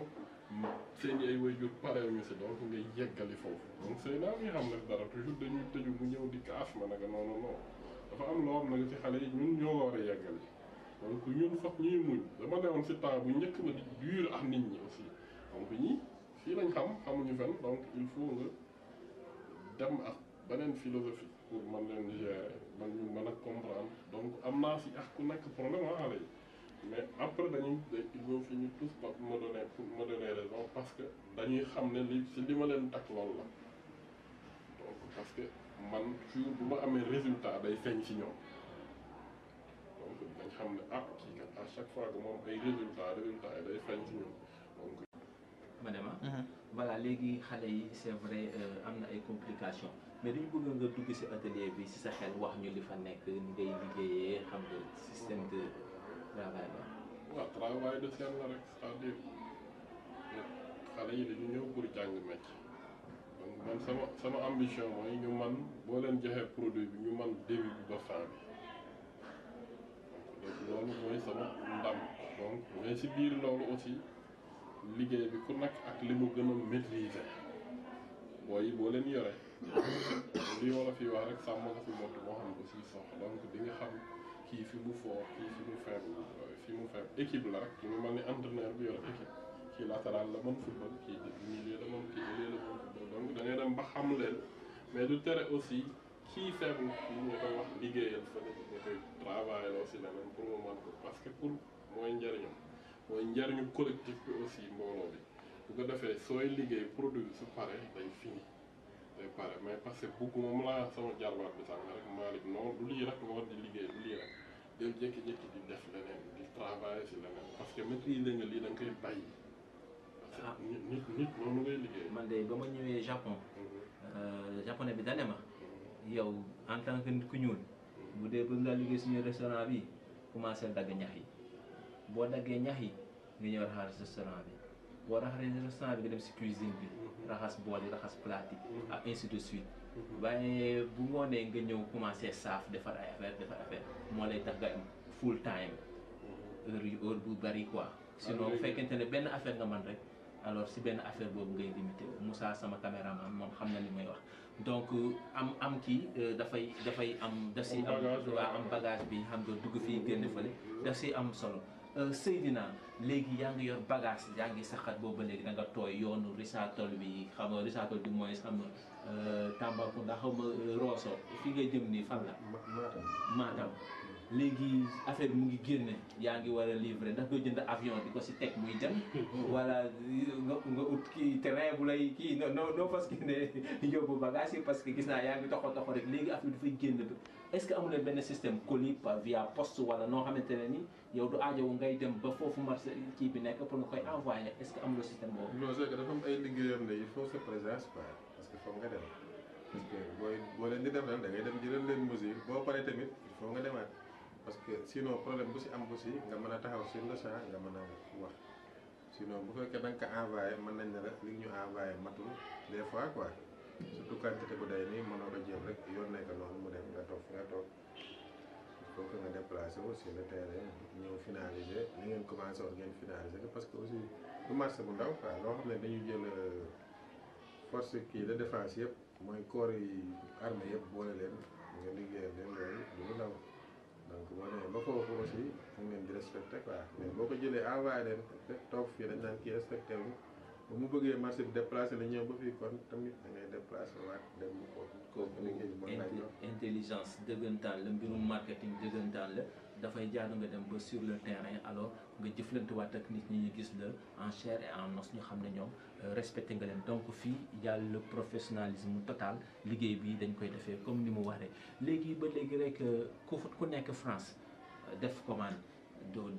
seen ay waajur parewuñu si donc ngay yeggali foofu donc sëy naa nga xam ne dara toujours dañuy tëju mu ñëw di kaas ma naka non dafa am loo xam ne ci xale yi ñun ñoo war a yeggali donc ñun foog ñuy muñ dama newoon si temps bu njëkk ma di dur ak nit ñi aussi donc ñi fii lañ xamuñu fen donc il faut nga dem ak beneen philosophie pour mën leen gérer man ñu mën a comprendre donc am naa si ak ku nekk problème a xale yi mais après ils vont finir tous par me donner raison parce que dañuy xam ne li ma leen takk loolu la donc parce que man jour bu ma amee résultat day feeñ ci ñoom donc dañ xam ne kii kat à chaque fois que moom ay résultat yi day feeñ ci ñoom donc. madame voilà léegi xale yi c'est vrai am na ay complications mais dañu bëgg nga dugg ci atelier bi ci sa xel wax ñu li fa nekk ni ngay liggéeyee xam nga système de travail ba. waaw travail de chaîne la rek c'est-à-dire xale yi dañu ñëw pour jàng métier donc man sama ambition mooy ñu man boo leen joxee produit bi ñu man début bi ba fin bi donc loolu mooy sama ndam donc mais si biir loolu aussi liggéey bi ku nekk ak li mu gën a maîtriser booy boo leen yore li wala fi wax rek sàmm nga fi mott moo xam aussi sox donc di nga xam kii fi mu fort kii fi mu faible équipe la rek ki mu mel ni entraîneur bi yor équipe kii latéral la mën football kii milieu la mën kii ailier la mën football donc da ngay dem ba xam leen mais du tere aussi kii faible kii nga koy wax liggéeyal fële nga koy travailler aussi leneen pour mu mën ko parce que pour mooy njariñu collectif bi aussi mbooloo bi bu ko defee sooy liggéey produit su pare day fini day pare mais parce que bugg moom laa sama jarbaat bi sànq rek Malick non du lii rek nga war di liggéey du lii rek del jékki-jékki di def leneen di travailler si leneen parce que maîtriser nga lii da nga koy bàyyi parce que nit noonu ngay liggéey. man de ba ma ñëwee Japon japonais bi dane ma yow en tant que nit ku ñuul bu dee bëgg ngaa liggéey suñu restaurant bi commencé dagg ñax yi boo daggee ñax yi nga ñëw raxas restaurant bi boo raxasee restaurant bi nga dem si cuisine bi raxas bool yi raxas plate yi ak ainsi de suite waaye bu ngoonee nga ñëw commencé saaf defar ay affaire moo lay tax nga am full time heure bu bari quoi sinon bu fekkente ne benn affaire nga man rek alors si benn affaire boobu ngay limité Moussa sama caméraman moom xam na li may wax donc am kii dafay am daf si am bagage bi xam nga dugg fii génn fële daf si am solo Seydina léegi yaa ngi yor bagage yaa ngi saxat boobu ba léegi da nga tooy yoonu Risatol bi xam nga Risatol bi mooy xam nga Tambacounda xaw ma Rosso fi ngay jëm nii fan la Matam léegi affaire bi mu ngi génne yaa ngi war a livrer ndax doo jënd avion di ko si teg muy dem wala nga ut kii terrain bu lay kii noo fas ki ne yóbbu bagage yi parce que gis naa yaa ngi toxo rek léegi affaire dafay génn est-ce que amu leen benn système colis via poste wala noo xamante ne ni yow du aajowu ngay dem ba foofu marché kii bi nekk pour nga koy envoyer est-ce que amuloo système boobu. non c'est que dafa am ay liggéeyam ne il faut sa présence quoi parce que foog nga dem parce que boo leen di dem nag da ngay dem jëlal leen mesure boo paree tamit il faut nga demaat parce que sinon problème bu si am aussi nga mën a taxaw sur le champ nga mën a wax sinon bu fekkee da nga ko envoyé mën nañ ne la li ñu envoyé matul des fois quoi surtout quantité bu day nii mënoo ko jël rek yónnee ko noonu mu dem nga toog fi nga toog il faut que nga déplacé wu sur le terrain ñëw finaliser li ngeen commencé woon ngeen finaliser parce que aussi du marché bu ndaw quoi loo xam ne dañu jël force kii de défense yëpp mooy corps yi armée yëpp boole leen nga liggéeyal leen loolu du lu ndaw donc boo demee ba foofu aussi mu ngeen di respecté quoi mais boo ko jëlee envoyé leen toog fii dañ naan kii respecté wu ba mu bëggee marché bi déplacé la ñëw ba fii kon tamit da ngay déplacé waat dem kooku liggéey bi mooy intelligence dëggantaan la mbirum marketing dëggantaan la dafay jaadu nga dem ba sur le terrain alors nga jëflantewaat ak nit ñi ñu gis la en chair et en os ñu xam ne ñoom respecté nga leen donc fii yàlla le professionnalisme total liggéey bi dañ koy defee comme ni mu waree léegi ba léegi rek ku nekk France def commande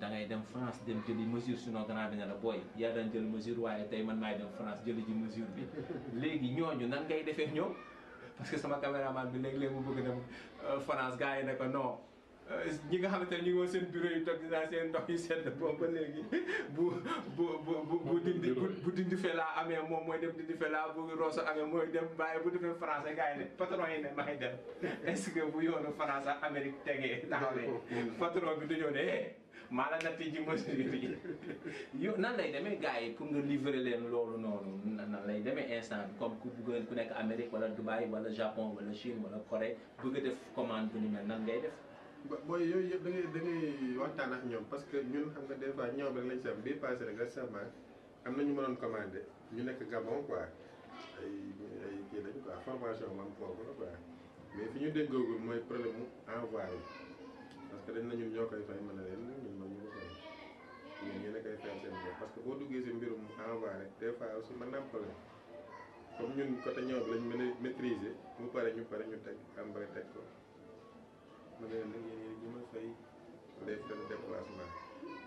da ngay dem France dem jëli mesure sinon gannaaw bi ne la booy yaa daan jël mesure waaye tey man maay dem France jëli ji mesure bi léegi ñooñu nan ngay defee ñoom parce que sama caméraman bi léeg-léeg mu bëgg dem France gars yi ne ko non ñi nga xamante ne ñu ngi woon seen bureau yi toog dinaa seen ndox yu sedd boobu ba léegi bu dindi fe laa amee moom mooy dem dindi fe laa bu Rosso amee mooy dem bàyyi bu defee français gars yi ne patron yi ne may dem est-ce que bu yoonu France ak Amérique tegee taxawee patron bi du ñëw ne maa la natti ji mesure yi yow nan lay demee gars yi pour nga livrer leen loolu noonu nan lay demee instant bi comme ku bëgg ku nekk Amérique wala Dubaï wala Japon wala Chine wala Corée bëgg a def commande bu ni mel nan ngay def. booy yooyu yëpp da ngay waxtaan ak ñoom parce que ñun xam nga des fois ñoom rek lañ si am bii passé rek récemment am na ñu mënoon commandé ñu nekk Gabon quoi ay kii lañ quoi formation moom foofu la quoi mais fi ñu déggoogul mooy problème mu envoyé parce que dañ na ñun ñoo koy fay mën a leen ñun moom ñu ko fay ñun ñu ne koy fayal seen bopp parce que boo duggee si mbirum envoyé rek des fois aussi mën na am problème comme ñun côté ñoom lañ mën a maîtriser mu pare ñu teg am teg ko. ma ne leen nag yéen ñi ma fay les frais de déplacement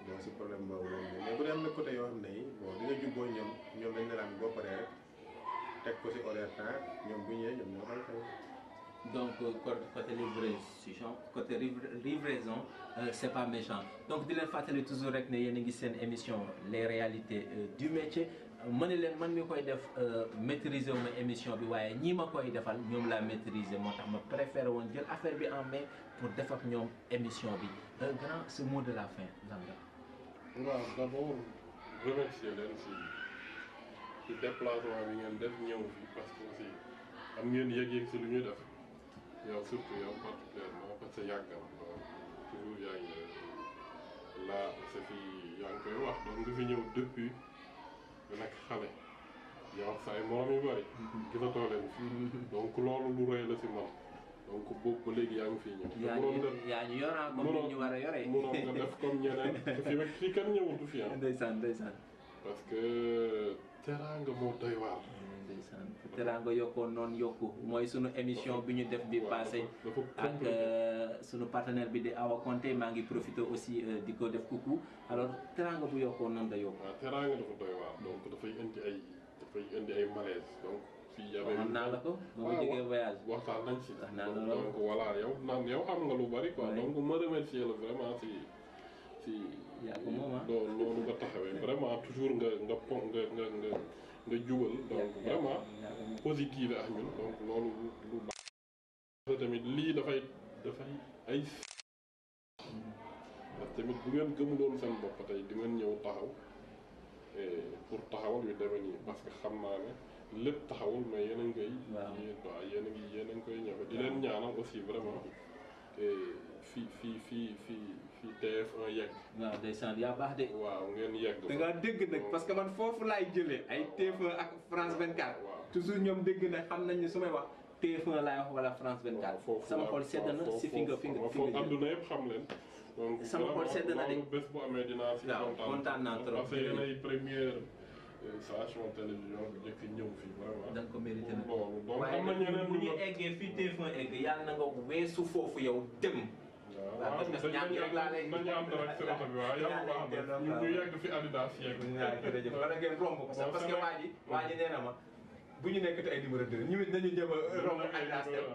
bon si problème boobu lañ ne mais bu dee am na côté yoo xam ne yi bon di nga jubboo ñoom dañ ne laan boo paree rek teg ko si horaire temps ñoom bu ñëwee ñoom ñoo koy fay donc côté livraison c'est pas méchant donc di leen fàttali toujours rek ne yéen a ngi seen émission les réalités du métier ma ne leen man mi koy def maîtriser wu ma émission bi waaye ñii ma koy defal ñoom laa maîtriser moo tax ma préféré woon jël affaire bi en main pour def ak ñoom émission bi grand ce mot de la fin lan la. waaw d'abord remercier leen si déplacement bi ngeen def ñëw fi parce que aussi am ngeen yëg-yëg si lu ñuy def yow surtout yow particulièrement parce que yàggam toujours yaa ngi là sa fi yaa ngi koy wax donc nga fi ñëw depuis nga nekk xale yow ak sa ay morom yu bëri gisatoo leen fi donc loolu lu rëy la si man donc boobu ba léegi yaa ngi fii ñëw. yaa ñu yoraan comme ni ñu war a yoree. mënoon nga def comme ñeneen fii kenn ñëwatu fi ah. ndeysaan ndeysaan. parce que teraanga moo doy waar. ndeysaan teraanga yokkoon noonu yokku mooy sunu émission bi ñu def bi passé ak sunu partenaire bi di Awa Konté maa ngi profité aussi di ko def coucou alors teraanga bu yokkoon noonu da yokku. waaw teraanga dafa doy waar donc dafay indi ay malaise donc. fii waxoon naa la ko ba mu jógee voyage. waxtaan nañ si. wax naa la loolu donc voilà yow xam nga lu bari quoi. donc ma remercier la vraiment si. yaa ko moom loolu nga taxawee vraiment toujours nga jubal. donc vraiment positive ak ñun donc loolu lu baax. tamit lii dafay ay. parce que tamit bu ngeen gëmuloon seen bopp tey di ngeen ñëw taxaw pour taxawal yu demee nii parce que xam naa ne. lépp taxawul mais yéen a ngi koy. waaw yéen a ngi koy ñëw di leen ñaanal aussi vraiment fii TF1 yegg. waaw ndeysaan yaa baax de. waaw ngeen yegg. da ngaa dégg nag parce que man foofu laay jëlee ay TF1 ak France 24. waaw toujours ñoom dégg nag xam nañ ne su may wax TF1 laay wax wala France 24. foofu sama xol sedd na si fi nga foofu àdduna yëpp xam leen. donc sama xol sedd na de bés bu amee dinaa si. waaw kontaan naa trop parce que yéen ay première. station télévision bi njëkk ñëw fii vraiment. da nga ko mérité nag loolu donc am na ñeneen bu ñu eggee fii TF1 egg yàlla na nga weesu foofu yow dem. waaw parce que nañu am rek si oto bi waaw yàlla baax na ñu yegg fi Adidas yegg. waaw jërëjëf wala ngeen romb ko sax parce que waa ji nee na ma bu ñu nekk te ay numéro 2 ñu nañu jëm a romb Adidas dem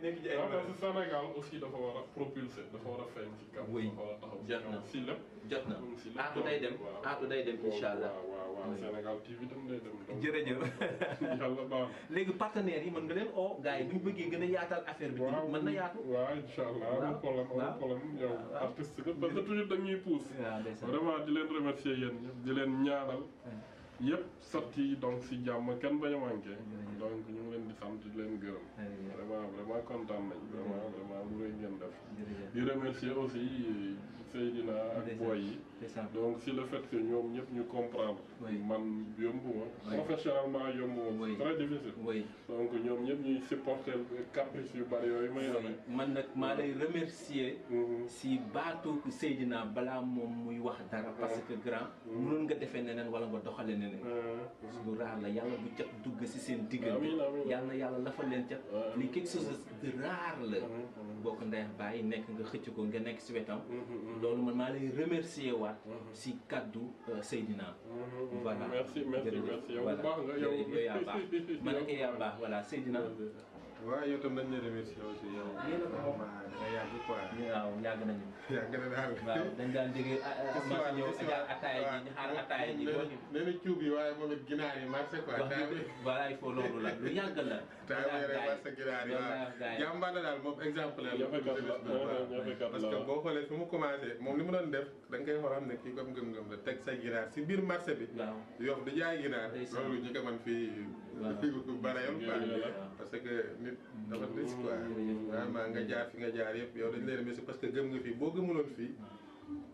nekk ci ay numéro 2. parce que Sénégal aussi dafa war a propulser dafa war a feeñ ci kaw. oui dafa war a taxaw jot na si lépp. jot na aatu day dem aatu day dem incha allah. waaw Sénégal TV tam day dem. jërëjëf. yàlla baax na. léegi partenaires yi mën nga leen oo gars yi bu ñu bëggee gën a yaatal affaire bi. mën na yaatu. waaw incha allah amul problème yow artiste nga parce que toujours dañuy pousse. vraiment di leen remercier yéen ñëpp di leen ñaanal. yëpp sotti donc si jàmm kenn bañ a manqué. donc ñu ngi leen di sant di leen gërëm. vraiment kontaan nañ. vraiment lu rëy ngeen def. di remercier aussi Seydina ak boy yi. donc si le fait que ñoom ñëpp ñu comprendre. man yombuma. professionnellement yombuma. très difficile. donc ñoom ñëpp ñuy supporter caprice yu bari yooyu may amee. man nag maa lay remercier. si baatu Seydina balaa moom muy wax dara. parce que grand. mënoon nga defee neneen wala nga doxale neneen. lu raar la yàlla bu cat dugg si seen diggante. yàlla na yàlla lafal leen cat. lii quelque chose de rare la. boo ko ndey bàyyi nekk nga xëcc ko nga nekk si wetam. loolu man maa lay remercier waat si kaddu Seydina. voilà merci yow baax nga yow yaa baax ma ne ko yaa baax voilà Seydina. waaw yow tam nañ la remercier aussi yow. yéen a ko moom da nga yàgg quoi. waaw yàgg nañu. yàgg na daal. waaw dañ daan jógee ma si ñëw jaar ataaya ji ñu xaar ataaya ji. nee na cuub yi waaye moom it ginaar yi marché quoi. voilà il faut loolu la lu yàgg la. temps yii rek marché ginaar yi waaw jàmbaar la daal moom exemplaire la. parce que boo xoolee fi mu commencé moom li mu doon def da nga koy war a xam ne kii comme ngëm-ngëm la teg sa ginaar si biir marché bi. waaw yof di jaay ginaar. loolu ñu ko mën fii. barayam quoi parce que nit dafa des quoi. vraiment nga jaar fi nga jaar yëpp yow dañ leen remercier parce que gëm nga fii boo gëmuloon fii.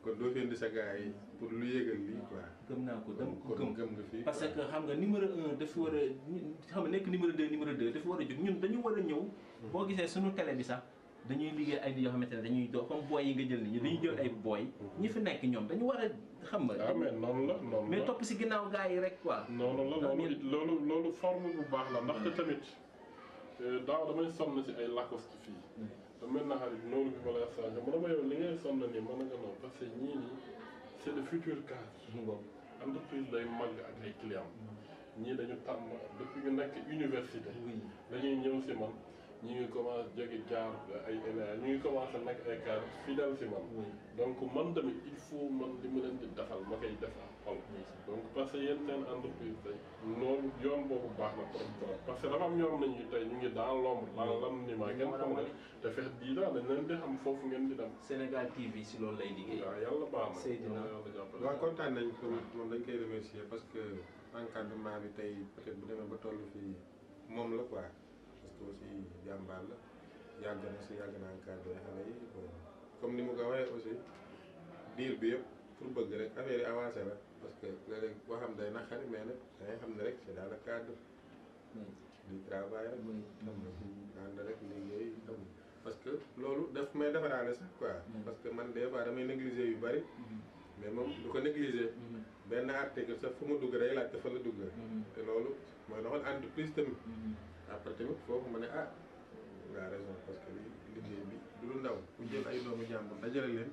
kon doo fi indi sa gars yi pour lu yéegal lii quoi. gëm naa ko dama ko gëm nga fii. parce que xam nga numéro 1 dafa war a xam nga nekk numéro 2 dafa war a jóg ñun dañu war a ñëw. boo gisee suñu télé bi sax dañuy liggéey ay nit yoo xamante ne dañuy dox comme boy yi nga jël nii dañuy jël ay boy. ñi fi nekk ñoom dañu war a xam nga. ah mais noonu la mais topp si ginnaaw gars yi rek quoi. noonu la loolu forme bu baax la ndaxte tamit daaw damay sonn si ay Lacoste fii. da mel na xarit noonu bi ma lay wax mu dama yow li ngay sonn nii mën nga noonu parce que ñii nii c'est le futur cadre. entreprise day màgg ak ay clients. ñii dañu tàmm depuis ñu nekk université. dañuy ñëw si man ñu ngi commencé jóge jaar ay ENA ñu ngi commencé nekk ay cadre fidèle si man. donc man tamit il faut man li ma leen di defal ma koy def ak xol. donc parce que yéen seen entreprise tey noonu yoon boobu baax na trop trop parce que dafa am ñoom nañu tey ñu ngi dans l'ombre dans l'anonymat ngeen xam ne te fex dii daal dañ leen di xam foofu ngeen di dem. Sénégal TV si loolu lay liggéey. waaw yàlla baax na Seydina waaw kontaan nañ ko moom dañ koy remercier parce que encadrement bi tey peut-être bu demee ba toll fii moom la quoi parce que aussi jàmbaar la yàgg na encadré xale yi comme ni mu ko waxee aussi diir bi yëpp pour bëgg rek affaire yi avancé la parce que léeg-léeg boo xam day naqari mais nag da ngay xam ne rek c'est dans le cadre du travail rek xam nga ànd rek liggéey xam parce que loolu daf may defaraale sax quoi parce que man des fois damay négliger yu bari mais moom du ko négliger benn article sax fu mu dugg day laaj dafa la dugg te loolu mooy doxal entreprise tamit après tamit foofu ma ne ah nga raison parce que liggéey bi du lu ndaw ku jël ay doomu jàmbur dajale leen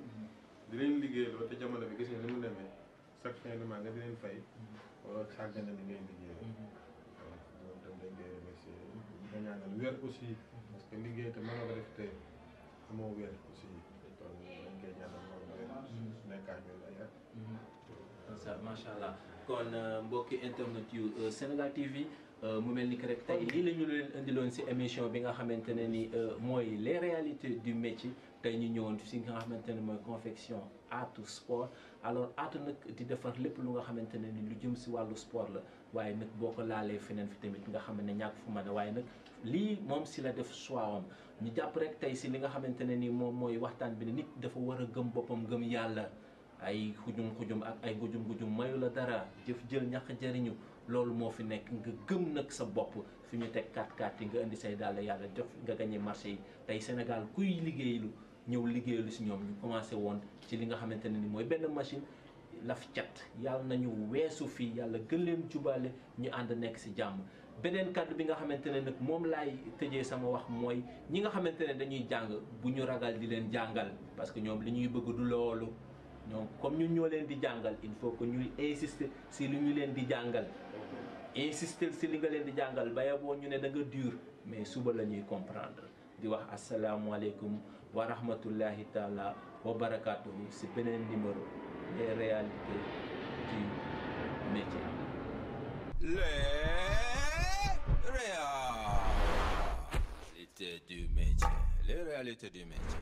dinañ liggéey loolu te jamono bi gis nga ni mu demee chaque fin de mois nga dinañ fay wala sàggane ni ngay liggéey moom tam dañ koy remercier nga ñaanal wér aussi parce que liggéey te mënoo ko def te amoo wér aussi kon dañ koy ñaanal loolu wér nekkaa ñun ay at ça macha allah kon mbokki internet yu Sénégal TV mu mel ni que rek tey lii la ñu leen indiloon ci émission bi nga xamante ne ni mooy les réalités du métier tey ñu ñëwoon ci nga xamante ne mooy confection aatu sport alors aatu nag di defar lépp lu nga xamante ne ni lu jëm ci wàllu sport la waaye nag boo ko laalee feneen fi tamit nga xam ne ñàkk fu mën a waaye nag lii moom ci la def choix am ñu jàpp rek tey ci li nga xamante ne ni moom mooy waxtaan bi ne nit dafa war a gëm boppam gëm yàlla ay xujum ak ay gujum mayu la dara jëf jël ñàkk jariñu loolu moo fi nekk nga gëm nag sa bopp fi ñu teg 4x4 yi nga indi say dàll yàlla jox nga gagné marché yi tey Sénégal kuy liggéeylu ñëw liggéeylu si ñoom ñu commencé woon ci li nga xamante ne ni mooy benn machine laf cat yàlla nañu weesu fii yàlla gën leen jubale ñu ànd nekk si jàmm beneen kàddu bi nga xamante ne nag moom laay tëjee sama wax mooy ñi nga xamante ne dañuy jàng bu ñu ragal di leen jàngal parce que ñoom li ñuy bëgg du loolu donc comme ñun ñoo leen di jàngal il faut que ñuy insister si li ñu leen di jàngal insister si li nga leen di jàngal ba yaboo ñu ne da nga dur mais suba la ñuy comprendre di wax asalaamualeykum wa rahmatullahi taala wa barakatuhu si beneen numéro les réalités du métier. Les réalités du métier. Les réalités du métier.